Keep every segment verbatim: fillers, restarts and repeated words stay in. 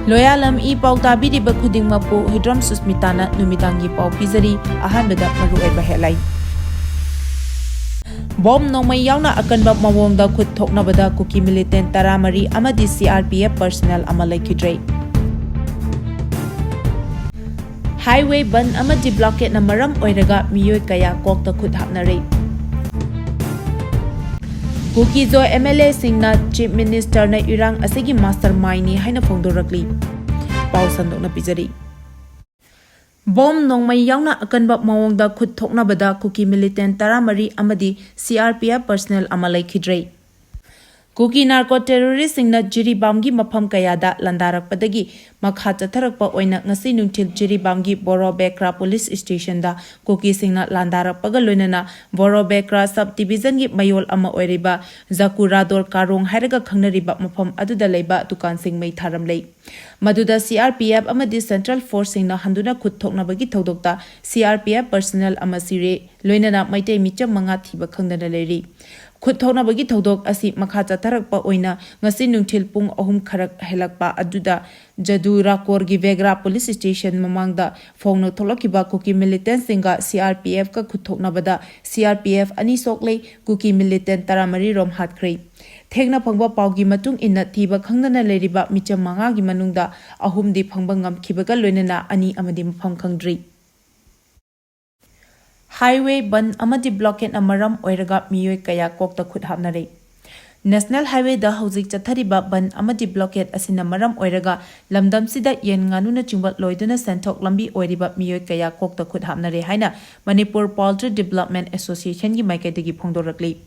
ꯂꯣꯌꯥꯂꯝ E ꯄꯥꯎ ꯇꯥꯕꯤꯔꯤꯕ ꯈꯨꯗꯤꯡꯃꯛꯄꯨ ꯍꯨꯏꯗ꯭ꯔꯣꯝ ꯁꯨꯁꯃꯤꯇꯥꯅ ꯅꯨꯃꯤꯗꯥꯡꯒꯤ ꯄꯥꯎ ꯄꯤꯖꯔꯤ꯫ ꯑꯍꯥꯟꯕꯗ ꯃꯔꯨꯑꯣꯏꯕ headline꯫ ꯕꯣꯝ ꯅꯣꯡꯃꯩ ꯌꯥꯎꯅ ꯑꯀꯟꯕ ꯃꯑꯣꯡꯗ ꯈꯨꯠ ꯊꯣꯛꯅꯕꯗ ꯀꯨꯀꯤ militant ꯇꯔꯥꯃꯔꯤ ꯑꯃꯗꯤ C R P F personnel ꯑꯃ ꯂꯩꯈꯤꯗ꯭ꯔꯦ꯫ Highway ꯕꯟ ꯑꯃꯗꯤ blockade ꯅ ꯃꯔꯝ ꯑꯣꯏꯔꯒ ꯃꯤꯑꯣꯏ ꯀꯌꯥ ꯀꯣꯛꯇ ꯈꯨꯠ ꯍꯥꯞꯅꯔꯦ꯫ ꯀꯨꯀꯤꯖꯣ M L A ꯁꯤꯡꯅ Chief Minister ꯅ ꯏꯔꯥꯡ ꯑꯁꯤꯒꯤ mastermind ꯅꯤ ꯍꯥꯏꯅ ꯐꯣꯡꯗꯣꯔꯛꯂꯤ꯫ ꯄꯥꯎ ꯁꯟꯗꯣꯛꯅ ꯄꯤꯖꯔꯤ꯫ ꯕꯣꯝ ꯅꯣꯡꯃꯩ ꯌꯥꯎꯅ ꯑꯀꯟꯕ ꯃꯑꯣꯡꯗ ꯈꯨꯠ ꯊꯣꯛꯅꯕꯗ ꯀꯨꯀꯤ militant ꯇꯔꯥꯃꯔꯤ ꯑꯃꯗꯤ C R P F personnel ꯑꯃ ꯂꯩꯈꯤꯗ꯭ꯔꯦ꯫ ꯀꯨꯀꯤ narco terrorist ꯁꯤꯡꯅ ꯖꯤꯔꯤꯕꯥꯝꯒꯤ ꯃꯐꯝ ꯀꯌꯥꯗ ꯂꯥꯟꯗꯥꯔꯛꯄꯗꯒꯤ ꯃꯈꯥ ꯆꯠꯊꯔꯛꯄ ꯑꯣꯏꯅ ꯉꯁꯤ ꯅꯨꯡꯊꯤꯜ ꯖꯤꯔꯤꯕꯥꯝꯒꯤ ꯕꯣꯔꯣꯕꯦꯀ꯭ꯔꯥ police station ꯗ ꯀꯨꯀꯤꯁꯤꯡꯅ ꯂꯥꯟꯗꯥꯔꯛꯄꯒ ꯂꯣꯏꯅꯅ ꯕꯣꯔꯣꯕꯦꯀ꯭ꯔꯥ sub division ꯒꯤ ꯃꯌꯣꯜ ꯑꯃ ꯑꯣꯏꯔꯤꯕ ꯖꯀꯨꯔꯥꯗꯣꯔ ꯀꯥꯔꯣꯡ ꯍꯥꯏꯔꯒ ꯈꯪꯅꯔꯤꯕ ꯃꯐꯝ ꯑꯗꯨꯗ ꯂꯩꯕ ꯗꯨꯀꯥꯟꯁꯤꯡ ꯃꯩ ꯊꯥꯔꯝꯂꯦ꯫ ꯃꯗꯨꯗ C R P F ꯑꯃꯗꯤ central force ꯁꯤꯡꯅ ꯍꯟꯗꯨꯅ ꯈꯨꯠ ꯊꯣꯛꯅꯕꯒꯤ ꯊꯧꯗꯣꯛꯇ C R P F personnel ꯑꯃ ꯁꯤꯔꯦ, ꯂꯣꯏꯅꯅ ꯃꯩꯇꯩ ꯃꯤꯆꯝ ꯃꯉꯥ ꯊꯤꯕ ꯈꯪꯗꯅ ꯂꯩꯔꯤ꯫ ꯈꯨꯠ ꯊꯣꯛꯅꯕꯒꯤ ꯊꯧꯗꯣꯛ ꯑꯁꯤ ꯃꯈꯥ ꯆꯠꯊꯔꯛꯄ ꯑꯣꯏꯅ ꯉꯁꯤ ꯅꯨꯡꯊꯤꯜ ꯄꯨꯡ ꯑꯍꯨꯝ ꯈꯔ ꯍꯦꯜꯂꯛꯄ ꯑꯗꯨꯗ ꯖꯗꯨ ꯔꯥꯀꯣꯔꯒꯤ ꯕꯦꯒ꯭ꯔꯥ police station ꯃꯃꯥꯡꯗ ꯐꯣꯡꯅ ꯊꯣꯛꯂꯛꯈꯤꯕ ꯀꯨꯀꯤ militant ꯁꯤꯡꯒ C R P F ꯀ ꯈꯨꯠ ꯊꯣꯛꯅꯕꯗ C R P F ꯑꯅꯤ ꯁꯣꯛꯂꯦ, ꯀꯨꯀꯤ militant ꯇꯔꯥꯃꯔꯤ ꯔꯣꯝ ꯍꯥꯠꯈ꯭ꯔꯦ꯫ ꯊꯦꯡꯅ ꯐꯪꯕ ꯄꯥꯎꯒꯤ ꯃꯇꯨꯡ ꯏꯟꯅ ꯊꯤꯕ ꯈꯪꯗꯅ ꯂꯩꯔꯤꯕ ꯃꯤꯆꯝ ꯃꯉꯥꯒꯤ ꯃꯅꯨꯡꯗ ꯑꯍꯨꯝꯗꯤ ꯐꯪꯕ ꯉꯝꯈꯤꯕꯒ ꯂꯣꯏꯅꯅ ꯑꯅꯤ ꯑꯃꯗꯤ ꯃꯐꯝ ꯈꯪꯗ꯭ꯔꯤ꯫ Highway ꯕꯟ ꯑꯃꯗꯤ blockade ꯅ ꯃꯔꯝ ꯑꯣꯏꯔꯒ ꯃꯤꯑꯣꯏ ꯀꯌꯥ ꯀꯣꯛꯇ ꯈꯨꯠ ꯍꯥꯞꯅꯔꯦ꯫ National Highway ꯗ ꯍꯧꯖꯤꯛ ꯆꯠꯊꯔꯤꯕ ꯕꯟ ꯑꯃꯗꯤ blockade ꯑꯁꯤꯅ ꯃꯔꯝ ꯑꯣꯏꯔꯒ ꯂꯝꯗꯝꯁꯤꯗ ꯌꯦꯟ ꯉꯥꯅꯨꯅꯆꯤꯡꯕ ꯂꯣꯏꯗꯨꯅ ꯁꯦꯟꯊꯣꯛ ꯂꯝꯕꯤ ꯑꯣꯏꯔꯤꯕ ꯃꯤꯑꯣꯏ ꯀꯌꯥ ꯀꯣꯛꯇ ꯈꯨꯠ ꯍꯥꯞꯅꯔꯦ ꯍꯥꯏꯅ Manipur Poultry Development Association ꯒꯤ ꯃꯥꯏꯀꯩꯗꯒꯤ ꯐꯣꯡꯗꯣꯔꯛꯂꯤ꯫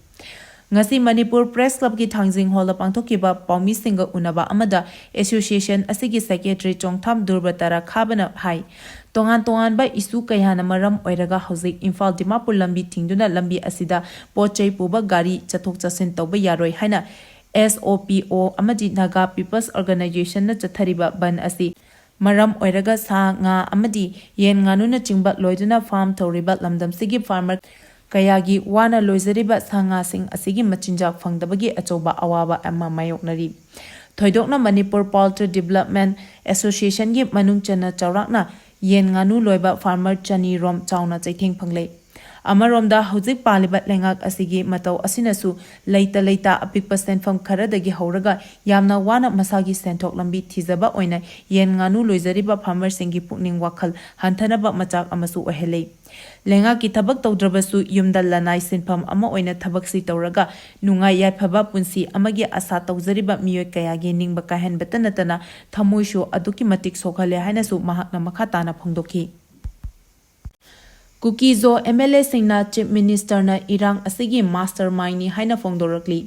ꯉꯁꯤ ꯃꯅꯤꯄꯨꯔ Press Club ꯀꯤ ꯊꯥꯡꯖꯤꯡ ꯍꯣꯜꯗ ꯄꯥꯡꯊꯣꯛꯈꯤꯕ ꯄꯥꯎꯃꯤꯁꯤꯡꯒ ꯎꯅꯕ ꯑꯃꯗ association ꯑꯁꯤꯒꯤ secretary ꯆꯣꯡꯊꯥꯝ ꯗꯨꯔꯕꯇꯥ ꯔꯥꯈꯥꯕꯅ ꯍꯥꯏ, ꯇꯣꯉꯥꯟ ꯇꯣꯉꯥꯟꯕ issue ꯀꯌꯥꯅ ꯃꯔꯝ ꯑꯣꯏꯔꯒ ꯍꯧꯖꯤꯛ ꯏꯝꯐꯥꯜ ꯗꯤꯃꯥꯄꯨꯔ ꯂꯝꯕꯤ ꯊꯤꯡꯗꯨꯅ ꯂꯝꯕꯤ ꯑꯁꯤꯗ ꯄꯣꯠ ꯆꯩ ꯄꯨꯕ ꯒꯥꯔꯤ ꯆꯠꯊꯣꯛ ꯆꯠꯁꯤꯟ ꯇꯧꯕ ꯌꯥꯔꯣꯏ ꯍꯥꯏꯅ S O P O ꯑꯃꯗꯤ Naga People's Organization ꯅ ꯆꯠꯊꯔꯤꯕ ꯕꯟ ꯑꯁꯤ ꯃꯔꯝ ꯑꯣꯏꯔꯒ ꯁꯥ, ꯉꯥ ꯑꯃꯗꯤ ꯌꯦꯟ ꯉꯥꯅꯨꯅꯆꯤꯡꯕ ꯂꯣꯏꯗꯨꯅ farm ꯇꯧꯔꯤꯕ ꯂꯝꯗꯝꯁꯤꯒꯤ farmer ꯀꯌꯥꯒꯤ ꯋꯥꯅ ꯂꯣꯏꯖꯔꯤꯕ ꯁꯥ ꯉꯥꯁꯤꯡ ꯑꯁꯤꯒꯤ ꯃꯆꯤꯟꯖꯥꯛ ꯐꯪꯗꯕꯒꯤ ꯑꯆꯧꯕ ꯑꯋꯥꯕ ꯑꯃ ꯃꯥꯌꯣꯛꯅꯔꯤ꯫ ꯊꯣꯏꯗꯣꯛꯅ ꯃꯅꯤꯄꯨꯔ ꯄꯣꯜꯇ꯭ꯔꯤ ꯗꯤꯕꯦꯂꯞꯃꯦꯟ ꯑꯦꯁꯣꯁꯤꯌꯦꯁꯟꯒꯤ ꯃꯅꯨꯡ ꯆꯟꯅ ꯆꯥꯎꯔꯥꯛꯅ ꯌꯦꯟ ꯉꯥꯅꯨ ꯂꯣꯏꯕ ꯐꯥꯔꯃꯔ ꯆꯅꯤ ꯔꯣꯝ ꯆꯥꯎꯅ ꯆꯩꯊꯦꯡ ꯐꯪꯂꯦ꯫ ꯑꯃꯔꯣꯝꯗ ꯍꯧꯖꯤꯛ ꯄꯥꯜꯂꯤꯕ ꯂꯩꯉꯥꯛ ꯑꯁꯤꯒꯤ ꯃꯇꯧ ꯑꯁꯤꯅꯁꯨ ꯂꯩꯇ ꯂꯩꯇ ꯑꯄꯤꯛꯄ ꯁꯦꯟꯐꯝ ꯈꯔꯗꯒꯤ ꯍꯧꯔꯒ ꯌꯥꯝꯅ ꯋꯥꯅ ꯃꯁꯥꯒꯤ ꯁꯦꯟꯊꯣꯛ ꯂꯝꯕꯤ ꯊꯤꯖꯕ ꯑꯣꯏꯅ ꯌꯦꯟ ꯉꯥꯅꯨ ꯂꯣꯏꯖꯔꯤꯕ ꯐꯥꯔꯃꯔꯁꯤꯡꯒꯤ ꯄꯨꯛꯅꯤꯡ ꯋꯥꯈꯜ ꯍꯟꯊꯅꯕ ꯃꯆꯥꯛ ꯑꯃꯁꯨ ꯑꯣꯏꯍꯜꯂꯦ꯫ ꯂꯩꯉꯥꯛꯀꯤ ꯊꯕꯛ ꯇꯧꯗ꯭ꯔꯕꯁꯨ ꯌꯨꯝꯗ ꯂꯅꯥꯏ ꯁꯤꯟꯐꯝ ꯑꯃ ꯑꯣꯏꯅ ꯊꯕꯛꯁꯤ ꯇꯧꯔꯒ ꯅꯨꯡꯉꯥꯏ ꯌꯥꯏꯐꯕ ꯄꯨꯟꯁꯤ ꯑꯃꯒꯤ ꯑꯁꯥ ꯇꯧꯖꯔꯤꯕ ꯃꯤꯑꯣꯏ ꯀꯌꯥꯒꯤ ꯅꯤꯡꯕ ꯀꯥꯏꯍꯟꯕꯇ ꯅꯠꯇꯅ ꯊꯃꯣꯏꯁꯨ ꯑꯗꯨꯛꯀꯤ ꯃꯇꯤꯛ ꯁꯣꯛꯍꯜꯂꯦ ꯍꯥꯏꯅꯁꯨ ꯃꯍꯥꯛꯅ ꯃꯈꯥ ꯇꯥꯅ ꯐꯣꯡꯗꯣꯛꯈꯤ꯫ ꯀꯨꯀꯤꯖꯣ ꯑꯦꯝ ꯑꯦꯜ ꯑꯦꯁꯤꯡꯅ ꯆꯤꯐ ꯃꯤꯅꯤꯁꯇꯔꯅ ꯏꯔꯥꯡ ꯑꯁꯤꯒꯤ ꯃꯥꯁꯇꯔ ꯃꯥꯏꯟꯅꯤ ꯍꯥꯏꯅ ꯐꯣꯡꯗꯣꯔꯛꯂꯤ꯫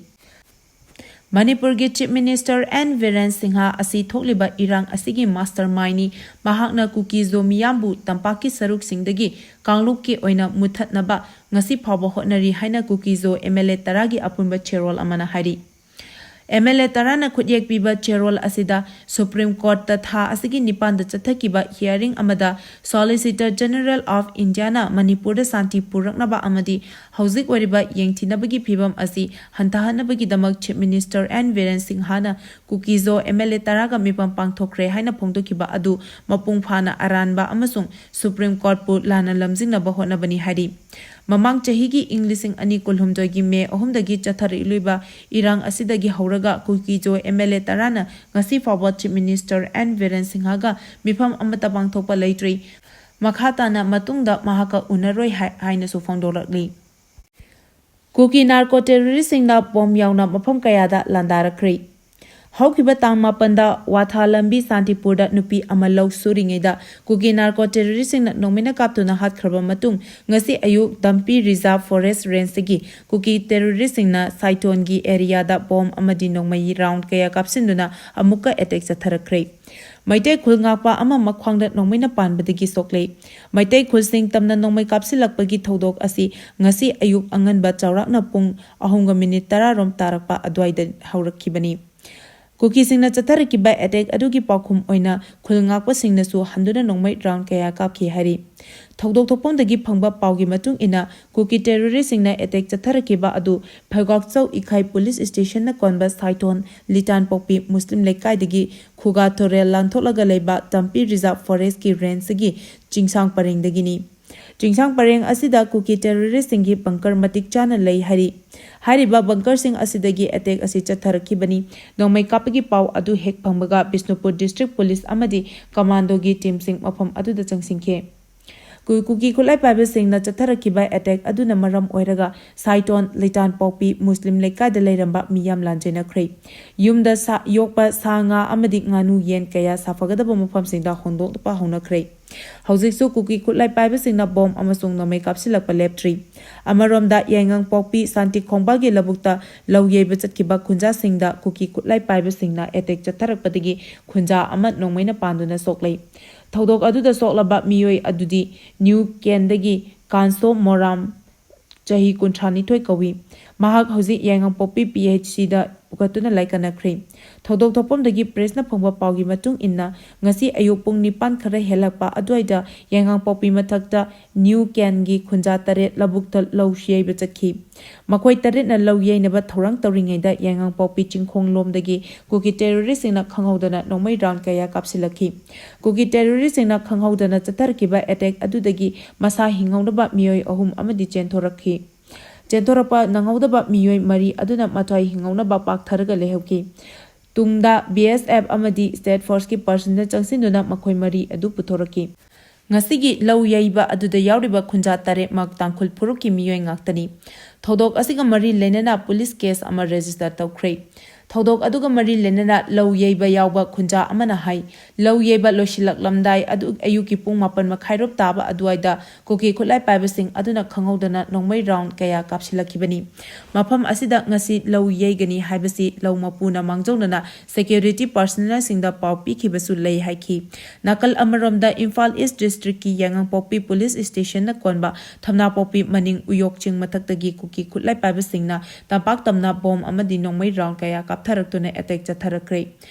ꯃꯅꯤꯄꯨꯔꯒꯤ chief minister N Biren Singh ꯑꯁꯤ ꯊꯣꯛꯂꯤꯕ ꯏꯔꯥꯡ ꯑꯁꯤꯒꯤ ꯃꯥꯁꯇꯔ ꯃꯥꯏꯟꯅꯤ, ꯃꯍꯥꯛꯅ ꯀꯨꯀꯤꯖꯣ ꯃꯤꯌꯥꯝꯕꯨ ꯇꯝꯄꯥꯛꯀꯤ ꯁꯔꯨꯛꯁꯤꯡꯗꯒꯤ ꯀꯥꯡꯂꯨꯞꯀꯤ ꯑꯣꯏꯅ ꯃꯨꯠꯊꯠꯅꯕ ꯉꯁꯤ ꯐꯥꯎꯕ ꯍꯣꯠꯅꯔꯤ ꯍꯥꯏꯅ ꯀꯨꯀꯤꯖꯣ ꯑꯦꯝ ꯑꯦꯜ ꯑꯦ ꯇꯔꯥꯒꯤ ꯑꯄꯨꯟꯕ ꯆꯦꯔꯣꯜ ꯑꯃꯅ ꯍꯥꯏꯔꯤ꯫ ꯑꯦꯝ ꯑꯦꯜ ꯑꯦ ꯇꯔꯥꯅ ꯈꯨꯠꯌꯦꯛ ꯄꯤꯕ ꯆꯦꯔꯣꯜ ꯑꯁꯤꯗ ꯁꯨꯄ꯭ꯔꯤꯝ ꯀꯣꯔꯠꯇ ꯊꯥ ꯑꯁꯤꯒꯤ ꯅꯤꯄꯥꯟꯗ ꯆꯠꯊꯈꯤꯕ ꯍꯤꯌꯥꯔꯤꯡ ꯑꯃꯗ ꯁꯣꯂꯤꯁꯤꯇꯔ ꯖꯦꯅꯔꯦꯜ ꯑꯣꯐ ꯏꯟꯗꯤꯌꯥꯅ ꯃꯅꯤꯄꯨꯔꯗ ꯁꯥꯟꯇꯤ ꯄꯨꯔꯛꯅꯕ ꯑꯃꯗꯤ ꯍꯧꯖꯤꯛ ꯑꯣꯏꯔꯤꯕ ꯌꯦꯡꯊꯤꯅꯕꯒꯤ ꯐꯤꯚꯝ ꯑꯁꯤ ꯍꯟꯊꯍꯟꯅꯕꯒꯤꯗꯃꯛ ꯆꯤꯐ ꯃꯤꯅꯤꯁꯇꯔ ꯑꯦꯟ ꯕꯤꯔꯦꯟ ꯁꯤꯡꯍꯅ ꯀꯨꯀꯤꯖꯣ ꯑꯦꯝ ꯑꯦꯜ ꯑꯦ ꯇꯔꯥꯒ ꯃꯤꯐꯝ ꯄꯥꯡꯊꯣꯛꯈ꯭ꯔꯦ ꯍꯥꯏꯅ ꯐꯣꯡꯗꯣꯛꯈꯤꯕ ꯑꯗꯨ ꯃꯄꯨꯡ ꯐꯥꯅ ꯑꯔꯥꯟꯕ ꯑꯃꯁꯨꯡ ꯁꯨꯄ꯭ꯔꯤꯝ ꯀꯣꯔꯠꯄꯨ ꯂꯥꯟꯅ ꯂꯝꯖꯤꯡꯅꯕ ꯍꯣꯠꯅꯕꯅꯤ ꯍꯥꯏꯔꯤ꯫ ꯃꯃꯥꯡ ꯆꯍꯤꯒꯤ ꯏꯪ ꯂꯤꯁꯤꯡ ꯑꯅꯤ ꯀꯨꯟꯍꯨꯝꯗꯣꯏꯒꯤ ꯃꯦ ꯑꯍꯨꯝꯗꯒꯤ ꯆꯠꯊꯔꯛꯂꯤꯕ ꯏꯔꯥꯡ ꯑꯁꯤꯗꯒꯤ ꯍꯧꯔꯒ ꯀꯨꯀꯤꯖꯣ ꯑꯦꯝ ꯑꯦꯜ ꯑꯦ ꯇꯔꯥꯅ ꯉꯁꯤ ꯐꯥꯎꯕ ꯆꯤꯐ ꯃꯤꯅꯤꯁꯇꯔ ꯑꯦꯟ ꯕꯤꯔꯦꯟ ꯁꯤꯡꯍꯒ ꯃꯤꯐꯝ ꯑꯃꯠꯇ ꯄꯥꯡꯊꯣꯛꯄ ꯂꯩꯇ꯭ꯔꯤ꯫ ꯃꯈꯥ ꯇꯥꯅ ꯃꯇꯨꯡꯗ ꯃꯍꯥꯛꯀ ꯎꯅꯔꯣꯏ ꯍꯥꯏ-, ꯍꯥꯏꯅꯁꯨ ꯐꯣꯡꯗꯣꯔꯛꯂꯤ꯫ ꯀꯨꯀꯤ ꯅꯥꯔꯀꯣ ꯇꯦꯔꯣꯔꯤꯁꯁꯤꯡꯅ ꯕꯣꯝ ꯌꯥꯎꯅ ꯃꯐꯝ ꯀꯌꯥꯗ ꯂꯥꯟꯗꯥꯔꯛꯈ꯭ꯔꯦ꯫ ꯍꯧꯈꯤꯕ ꯇꯥꯡ ꯃꯥꯄꯟꯗ ꯋꯥꯊꯥ ꯂꯝꯕꯤ ꯁꯥꯟꯇꯤꯄꯨꯔꯗ ꯅꯨꯄꯤ ꯑꯃ ꯂꯧ ꯁꯨꯔꯤꯉꯩꯗ ꯀꯨꯀꯤ ꯅꯥꯔꯀꯣ ꯇꯦꯔꯣꯔꯤꯁꯁꯤꯡꯅ ꯅꯣꯡꯃꯩꯅ ꯀꯥꯞꯇꯨꯅ ꯍꯥꯠꯈ꯭ꯔꯕ ꯃꯇꯨꯡ, ꯉꯁꯤ ꯑꯌꯨꯛ ꯗꯝꯄꯤ ꯔꯤꯖꯥꯔꯚ ꯐꯣꯔꯦꯁ ꯔꯦꯟꯖꯇꯒꯤ ꯀꯨꯀꯤ ꯇꯦꯔꯣꯔꯤꯁꯁꯤꯡꯅ ꯁꯥꯏꯇꯣꯟꯒꯤ ꯑꯦꯔꯤꯌꯥꯗ ꯕꯣꯝ ꯑꯃꯗꯤ ꯅꯣꯡꯃꯩ ꯔꯥꯎꯟ ꯀꯌꯥ ꯀꯥꯞꯁꯤꯟꯗꯨꯅ ꯑꯃꯨꯛꯀ ꯑꯦꯇꯦꯛ ꯆꯠꯊꯔꯛꯈ꯭ꯔꯦ꯫ ꯃꯩꯇꯩ ꯈꯨꯜ ꯉꯥꯛꯄ ꯑꯃ ꯃꯈ꯭ꯋꯥꯡꯗ ꯅꯣꯡꯃꯩꯅ ꯄꯥꯟꯕꯗꯒꯤ ꯁꯣꯛꯂꯦ꯫ ꯃꯩꯇꯩ ꯈꯨꯜꯁꯤꯡ ꯇꯝꯅ ꯅꯣꯡꯃꯩ ꯀꯥꯞꯁꯤꯜꯂꯛꯄꯒꯤ ꯊꯧꯗꯣꯛ ꯑꯁꯤ ꯉꯁꯤ ꯑꯌꯨꯛ ꯑꯉꯟꯕ ꯆꯥꯎꯔꯥꯛꯅ ꯄꯨꯡ ꯑꯍꯨꯝꯒ ꯃꯤꯅꯤꯠ ꯇꯔꯥ ꯔꯣꯝ ꯇꯥꯔꯛꯄ ꯑꯗꯨꯋꯥꯏꯗ ꯍꯧꯔꯛꯈꯤꯕꯅꯤ꯫ ꯀꯨꯀꯤꯁꯤꯡꯅ ꯆꯠꯊꯔꯛꯈꯤꯕ ꯑꯦꯇꯦꯛ ꯑꯗꯨꯒꯤ ꯄꯥꯎꯈꯨꯝ ꯑꯣꯏꯅ ꯈꯨꯜ ꯉꯥꯛꯄꯁꯤꯡꯅꯁꯨ ꯍꯟꯗꯨꯅ ꯅꯣꯡꯃꯩ ꯔꯥꯎꯟ ꯀꯌꯥ ꯀꯥꯞꯈꯤ ꯍꯥꯏꯔꯤ꯫ ꯊꯧꯗꯣꯛ ꯊꯣꯛꯐꯝꯗꯒꯤ ꯐꯪꯕ ꯄꯥꯎꯒꯤ ꯃꯇꯨꯡ ꯏꯟꯅ, ꯀꯨꯀꯤ ꯇꯦꯔꯣꯔꯤꯁꯁꯤꯡꯅ ꯑꯦꯇꯦꯛ ꯆꯠꯊꯔꯛꯈꯤꯕ ꯑꯗꯨ ꯐꯩꯒꯥꯛꯆꯧ ꯏꯈꯥꯏ ꯄꯨꯂꯤꯁ ꯁ꯭ꯇꯦꯁꯟꯅ ꯀꯣꯟꯕ ꯁꯥꯏꯊꯣꯟ ꯂꯤꯇꯥꯟꯄꯣꯛꯄꯤ ꯃꯨꯁꯂꯤꯝ ꯂꯩꯀꯥꯏꯗꯒꯤ ꯈꯨꯒꯥ ꯇꯨꯔꯦꯜ ꯂꯥꯟꯊꯣꯛꯂꯒ ꯂꯩꯕ ꯇꯝꯄꯤ ꯔꯤꯖꯥꯔꯚ ꯐꯣꯔꯦꯁ꯭ꯠꯀꯤ ꯔꯦꯟꯖꯇꯒꯤ ꯆꯤꯡꯁꯥꯡ ꯄꯔꯦꯡꯗꯒꯤꯅꯤ꯫ ꯆꯤꯡꯁꯥꯡ ꯄꯔꯦꯡ ꯑꯁꯤꯗ ꯀꯨꯀꯤ ꯇꯦꯔꯣꯔꯤꯁꯁꯤꯡꯒꯤ ꯕꯪꯀꯔ ꯃꯇꯤꯛ ꯆꯥꯅ ꯂꯩ ꯍꯥꯏꯔꯤ꯫ ꯍꯥꯏꯔꯤꯕ ꯕꯪꯀꯔꯁꯤꯡ ꯑꯁꯤꯗꯒꯤ ꯑꯦꯇꯦꯛ ꯑꯁꯤ ꯆꯠꯊꯔꯛꯈꯤꯕꯅꯤ꯫ ꯅꯣꯡꯃꯩ ꯀꯥꯞꯄꯒꯤ ꯄꯥꯎ ꯑꯗꯨ ꯍꯦꯛ ꯐꯪꯕꯒ ꯕꯤꯁꯅꯨꯄꯨꯔ ꯗꯤꯁꯇ꯭ꯔꯤꯛ ꯄꯨꯂꯤꯁ ꯑꯃꯗꯤ ꯀꯃꯥꯟꯗꯣꯒꯤ ꯇꯤꯝꯁꯤꯡ ꯃꯐꯝ ꯑꯗꯨꯗ ꯆꯪꯁꯤꯟꯈꯤ꯫ ꯀꯨ-, ꯀꯨꯀꯤ ꯈꯨꯠꯂꯥꯏ ꯄꯥꯏꯕꯁꯤꯡꯅ ꯆꯠꯊꯔꯛꯈꯤꯕ ꯑꯦꯇꯦꯛ ꯑꯗꯨꯅ ꯃꯔꯝ ꯑꯣꯏꯔꯒ ꯁꯥꯏꯇꯣꯟ ꯂꯩꯇꯥꯟꯄꯣꯛꯄꯤ ꯃꯨꯁꯂꯤꯝ ꯂꯩꯀꯥꯏꯗ ꯂꯩꯔꯝꯕ ꯃꯤꯌꯥꯝ ꯂꯥꯟꯖꯦꯟꯅꯈ꯭ꯔꯦ꯫ ꯌꯨꯝꯗ ꯁꯥ ꯌꯣꯛꯄ ꯁꯥ ꯉꯥ ꯑꯃꯗꯤ ꯉꯥꯅꯨ ꯌꯦꯟ ꯀꯌꯥ ꯁꯥꯐꯒꯗꯕ ꯃꯐꯝꯁꯤꯡꯗ ꯍꯣꯡꯗꯣꯛꯄ ꯍꯧꯅꯈ꯭ꯔꯦ꯫ ꯍꯧꯖꯤꯛꯁꯨ ꯀꯨꯀꯤ ꯈꯨꯠꯂꯥꯏ ꯄꯥꯏꯕꯁꯤꯡꯅ ꯕꯣꯝ ꯑꯃꯁꯨꯡ ꯅꯣꯡꯃꯩ ꯀꯥꯞꯁꯤꯜꯂꯛꯄ ꯂꯦꯞꯇ꯭ꯔꯤ꯫ ꯑꯃꯔꯣꯝꯗ, ꯌꯥꯏꯉꯪꯄꯣꯛꯄꯤ ꯁꯥꯟꯇꯤ ꯈꯣꯡꯕꯥꯜꯒꯤ ꯂꯧꯕꯨꯛꯇ ꯂꯧ ꯌꯩꯕ ꯆꯠꯈꯤꯕ ꯈꯨꯟꯖꯥꯁꯤꯡꯗ ꯀꯨꯀꯤ ꯈꯨꯠꯂꯥꯏ ꯄꯥꯏꯕꯁꯤꯡꯅ ꯑꯦꯇꯦꯛ ꯆꯠꯊꯔꯛꯄꯗꯒꯤ ꯈꯨꯟꯖꯥ ꯑꯃ ꯅꯣꯡꯃꯩꯅ ꯄꯥꯟꯗꯨꯅ ꯁꯣꯛꯂꯦ꯫ ꯊꯧꯗꯣꯛ ꯑꯗꯨꯗ ꯁꯣꯛꯂꯕ ꯃꯤꯑꯣꯏ ꯑꯗꯨꯗꯤ ꯅ꯭ꯌꯨ ꯀꯦꯟꯗꯒꯤ ꯀꯥꯟꯁꯣ ꯃꯣꯔꯥꯝ, ꯆꯍꯤ ꯀꯨꯟꯊ꯭ꯔꯥ ꯅꯤꯊꯣꯏ ꯀꯧꯏ꯫ ꯃꯍꯥꯛ ꯍꯧꯖꯤꯛ ꯌꯥꯏꯉꯪꯄꯣꯛꯄꯤ ꯄꯤ ꯑꯩꯆ ꯁꯤꯗ ꯄꯨꯈꯠꯇꯨꯅ ꯂꯥꯏꯀꯠꯅꯈ꯭ꯔꯦ꯫ ꯊꯧꯗꯣꯛ ꯊꯣꯛꯐꯝꯗꯒꯤ ꯄ꯭ꯔꯦꯁꯅ ꯐꯪꯕ ꯄꯥꯎꯒꯤ ꯃꯇꯨꯡ ꯏꯟꯅ, ꯉꯁꯤ ꯑꯌꯨꯛ ꯄꯨꯡ ꯅꯤꯄꯥꯟ ꯈꯔ ꯍꯦꯜꯂꯛꯄ ꯑꯗꯨꯋꯥꯏꯗ ꯌꯥꯏꯉꯪꯄꯣꯛꯄꯤ ꯃꯊꯛꯇ ꯅ꯭ꯌꯨ ꯀꯦꯟꯒꯤ ꯈꯨꯟꯖꯥ ꯇꯔꯦꯠ ꯂꯧꯕꯨꯛꯇ ꯂꯧ ꯌꯩꯕ ꯆꯠꯈꯤ꯫ ꯃꯈꯣꯏ ꯇꯔꯦꯠꯅ ꯂꯧ ꯌꯩꯅꯕ ꯊꯧꯔꯥꯡ ꯇꯧꯔꯤꯉꯩꯗ ꯌꯥꯏꯉꯪꯄꯣꯛꯄꯤ ꯆꯤꯡꯈꯣꯡ ꯂꯣꯝꯗꯒꯤ ꯀꯨꯀꯤ ꯇꯦꯔꯣꯔꯤꯁꯁꯤꯡꯅ ꯈꯪꯍꯧꯗꯅ ꯅꯣꯡꯃꯩ ꯔꯥꯎꯟ ꯀꯌꯥ ꯀꯥꯞꯁꯤꯜꯂꯛꯈꯤ꯫ ꯀꯨꯀꯤ ꯇꯦꯔꯣꯔꯤꯁꯁꯤꯡꯅ ꯈꯪꯍꯧꯗꯅ ꯆꯠꯊꯔꯛꯈꯤꯕ ꯑꯦꯇꯦꯛ ꯑꯗꯨꯗꯒꯤ ꯃꯁꯥ ꯍꯤꯡꯍꯧꯅꯕ ꯃꯤꯑꯣꯏ ꯑꯍꯨꯝ ꯑꯃꯗꯤ ꯆꯦꯟꯊꯣꯔꯛꯈꯤ꯫ ꯆꯦꯟꯊꯣꯔꯛꯄ ꯅꯪꯍꯧꯗꯕ ꯃꯤꯑꯣꯏ ꯃꯔꯤ ꯑꯗꯨꯅ ꯃꯊ꯭ꯋꯥꯏ ꯍꯤꯡꯍꯧꯅꯕ ꯄꯥꯛꯊꯔꯒ ꯂꯩꯍꯧꯈꯤ꯫ ꯇꯨꯡꯗ ꯕꯤ ꯑꯦꯁ ꯑꯦꯐ ꯑꯃꯗꯤ ꯁ꯭ꯇꯦꯠ ꯐꯣꯔꯁꯀꯤ ꯄꯔꯁꯟꯅ ꯆꯪꯁꯤꯟꯗꯨꯅ ꯃꯈꯣꯏ ꯃꯔꯤ ꯑꯗꯨ ꯄꯨꯊꯣꯔꯛꯈꯤ꯫ ꯉꯁꯤꯒꯤ ꯂꯧ ꯌꯩꯕ ꯑꯗꯨꯗ ꯌꯥꯎꯔꯤꯕ ꯈꯨꯟꯖꯥ ꯇꯔꯦꯠꯃꯛ ꯇꯥꯡꯈꯨꯜ ꯐꯨꯔꯨꯞꯀꯤ ꯃꯤꯑꯣꯏ ꯉꯥꯛꯇꯅꯤ꯫ ꯊꯧꯗꯣꯛ ꯑꯁꯤꯒ ꯃꯔꯤ ꯂꯩꯅꯅ ꯄꯨꯂꯤꯁ ꯀꯦꯁ ꯑꯃ ꯔꯦꯖꯤꯁꯇꯔ ꯇꯧꯈ꯭ꯔꯦ꯫ ꯊꯧꯗꯣꯛ ꯑꯗꯨꯒ ꯃꯔꯤ ꯂꯩꯅꯅ ꯂꯧ ꯌꯩꯕ ꯌꯥꯎꯕ ꯈꯨꯟꯖꯥ ꯑꯃꯅ ꯍꯥꯏ, ꯂꯧ ꯌꯩꯕ ꯂꯣꯏꯁꯤꯜꯂꯛꯂꯝꯗꯥꯏ ꯑꯗꯨ ꯑꯌꯨꯛꯀꯤ ꯄꯨꯡ ꯃꯥꯄꯟ ꯃꯈꯥꯏꯔꯣꯝ ꯇꯥꯕ ꯑꯗꯨꯋꯥꯏꯗ ꯀꯨꯀꯤ ꯈꯨꯠꯂꯥꯏ ꯄꯥꯏꯕꯁꯤꯡ ꯑꯗꯨꯅ ꯈꯪꯍꯧꯗꯅ ꯅꯣꯡꯃꯩ ꯔꯥꯎꯟ ꯀꯌꯥ ꯀꯥꯞꯁꯤꯜꯂꯛꯈꯤꯕꯅꯤ꯫ ꯃꯐꯝ ꯑꯁꯤꯗ ꯉꯁꯤ ꯂꯧ ꯌꯩꯒꯅꯤ ꯍꯥꯏꯕꯁꯤ ꯂꯧ ꯃꯄꯨꯅ ꯃꯥꯡꯖꯧꯅꯅ ꯁꯦꯀ꯭ꯌꯨꯔꯤꯇꯤ ꯄꯥꯔꯁꯅꯦꯜꯁꯤꯡꯗ ꯄꯥꯎ ꯄꯤꯈꯤꯕꯁꯨ ꯂꯩ ꯍꯥꯏꯈꯤ꯫ ꯅꯥꯀꯜ ꯑꯃꯔꯣꯝꯗ, ꯏꯝꯐꯥꯜ ꯏꯁ ꯗꯤꯁꯇ꯭ꯔꯤꯛꯀꯤ ꯌꯥꯏꯉꯪꯄꯣꯛꯄꯤ ꯄꯨꯂꯤꯁ ꯁ꯭ꯇꯦꯁꯟꯅ ꯀꯣꯟꯕ ꯊꯝꯅꯥꯄꯣꯛꯄꯤ ꯃꯅꯤꯡ ꯎꯌꯣꯛ ꯆꯤꯡ ꯃꯊꯛꯇꯒꯤ ꯀꯤ ꯈꯨꯠꯂꯥꯏ ꯄꯥꯏꯕꯁꯤꯡꯅ ꯇꯝꯄꯥꯛ ꯇꯝꯅ ꯕꯣꯝ ꯑꯃꯗꯤ ꯅꯣꯡꯃꯩ ꯔꯥꯎꯟ ꯀꯌꯥ ꯀꯥꯞꯊꯔꯛꯇꯨꯅ ꯑꯦꯇꯦꯛ ꯆꯠꯊꯔꯛꯈ꯭ꯔꯦ꯫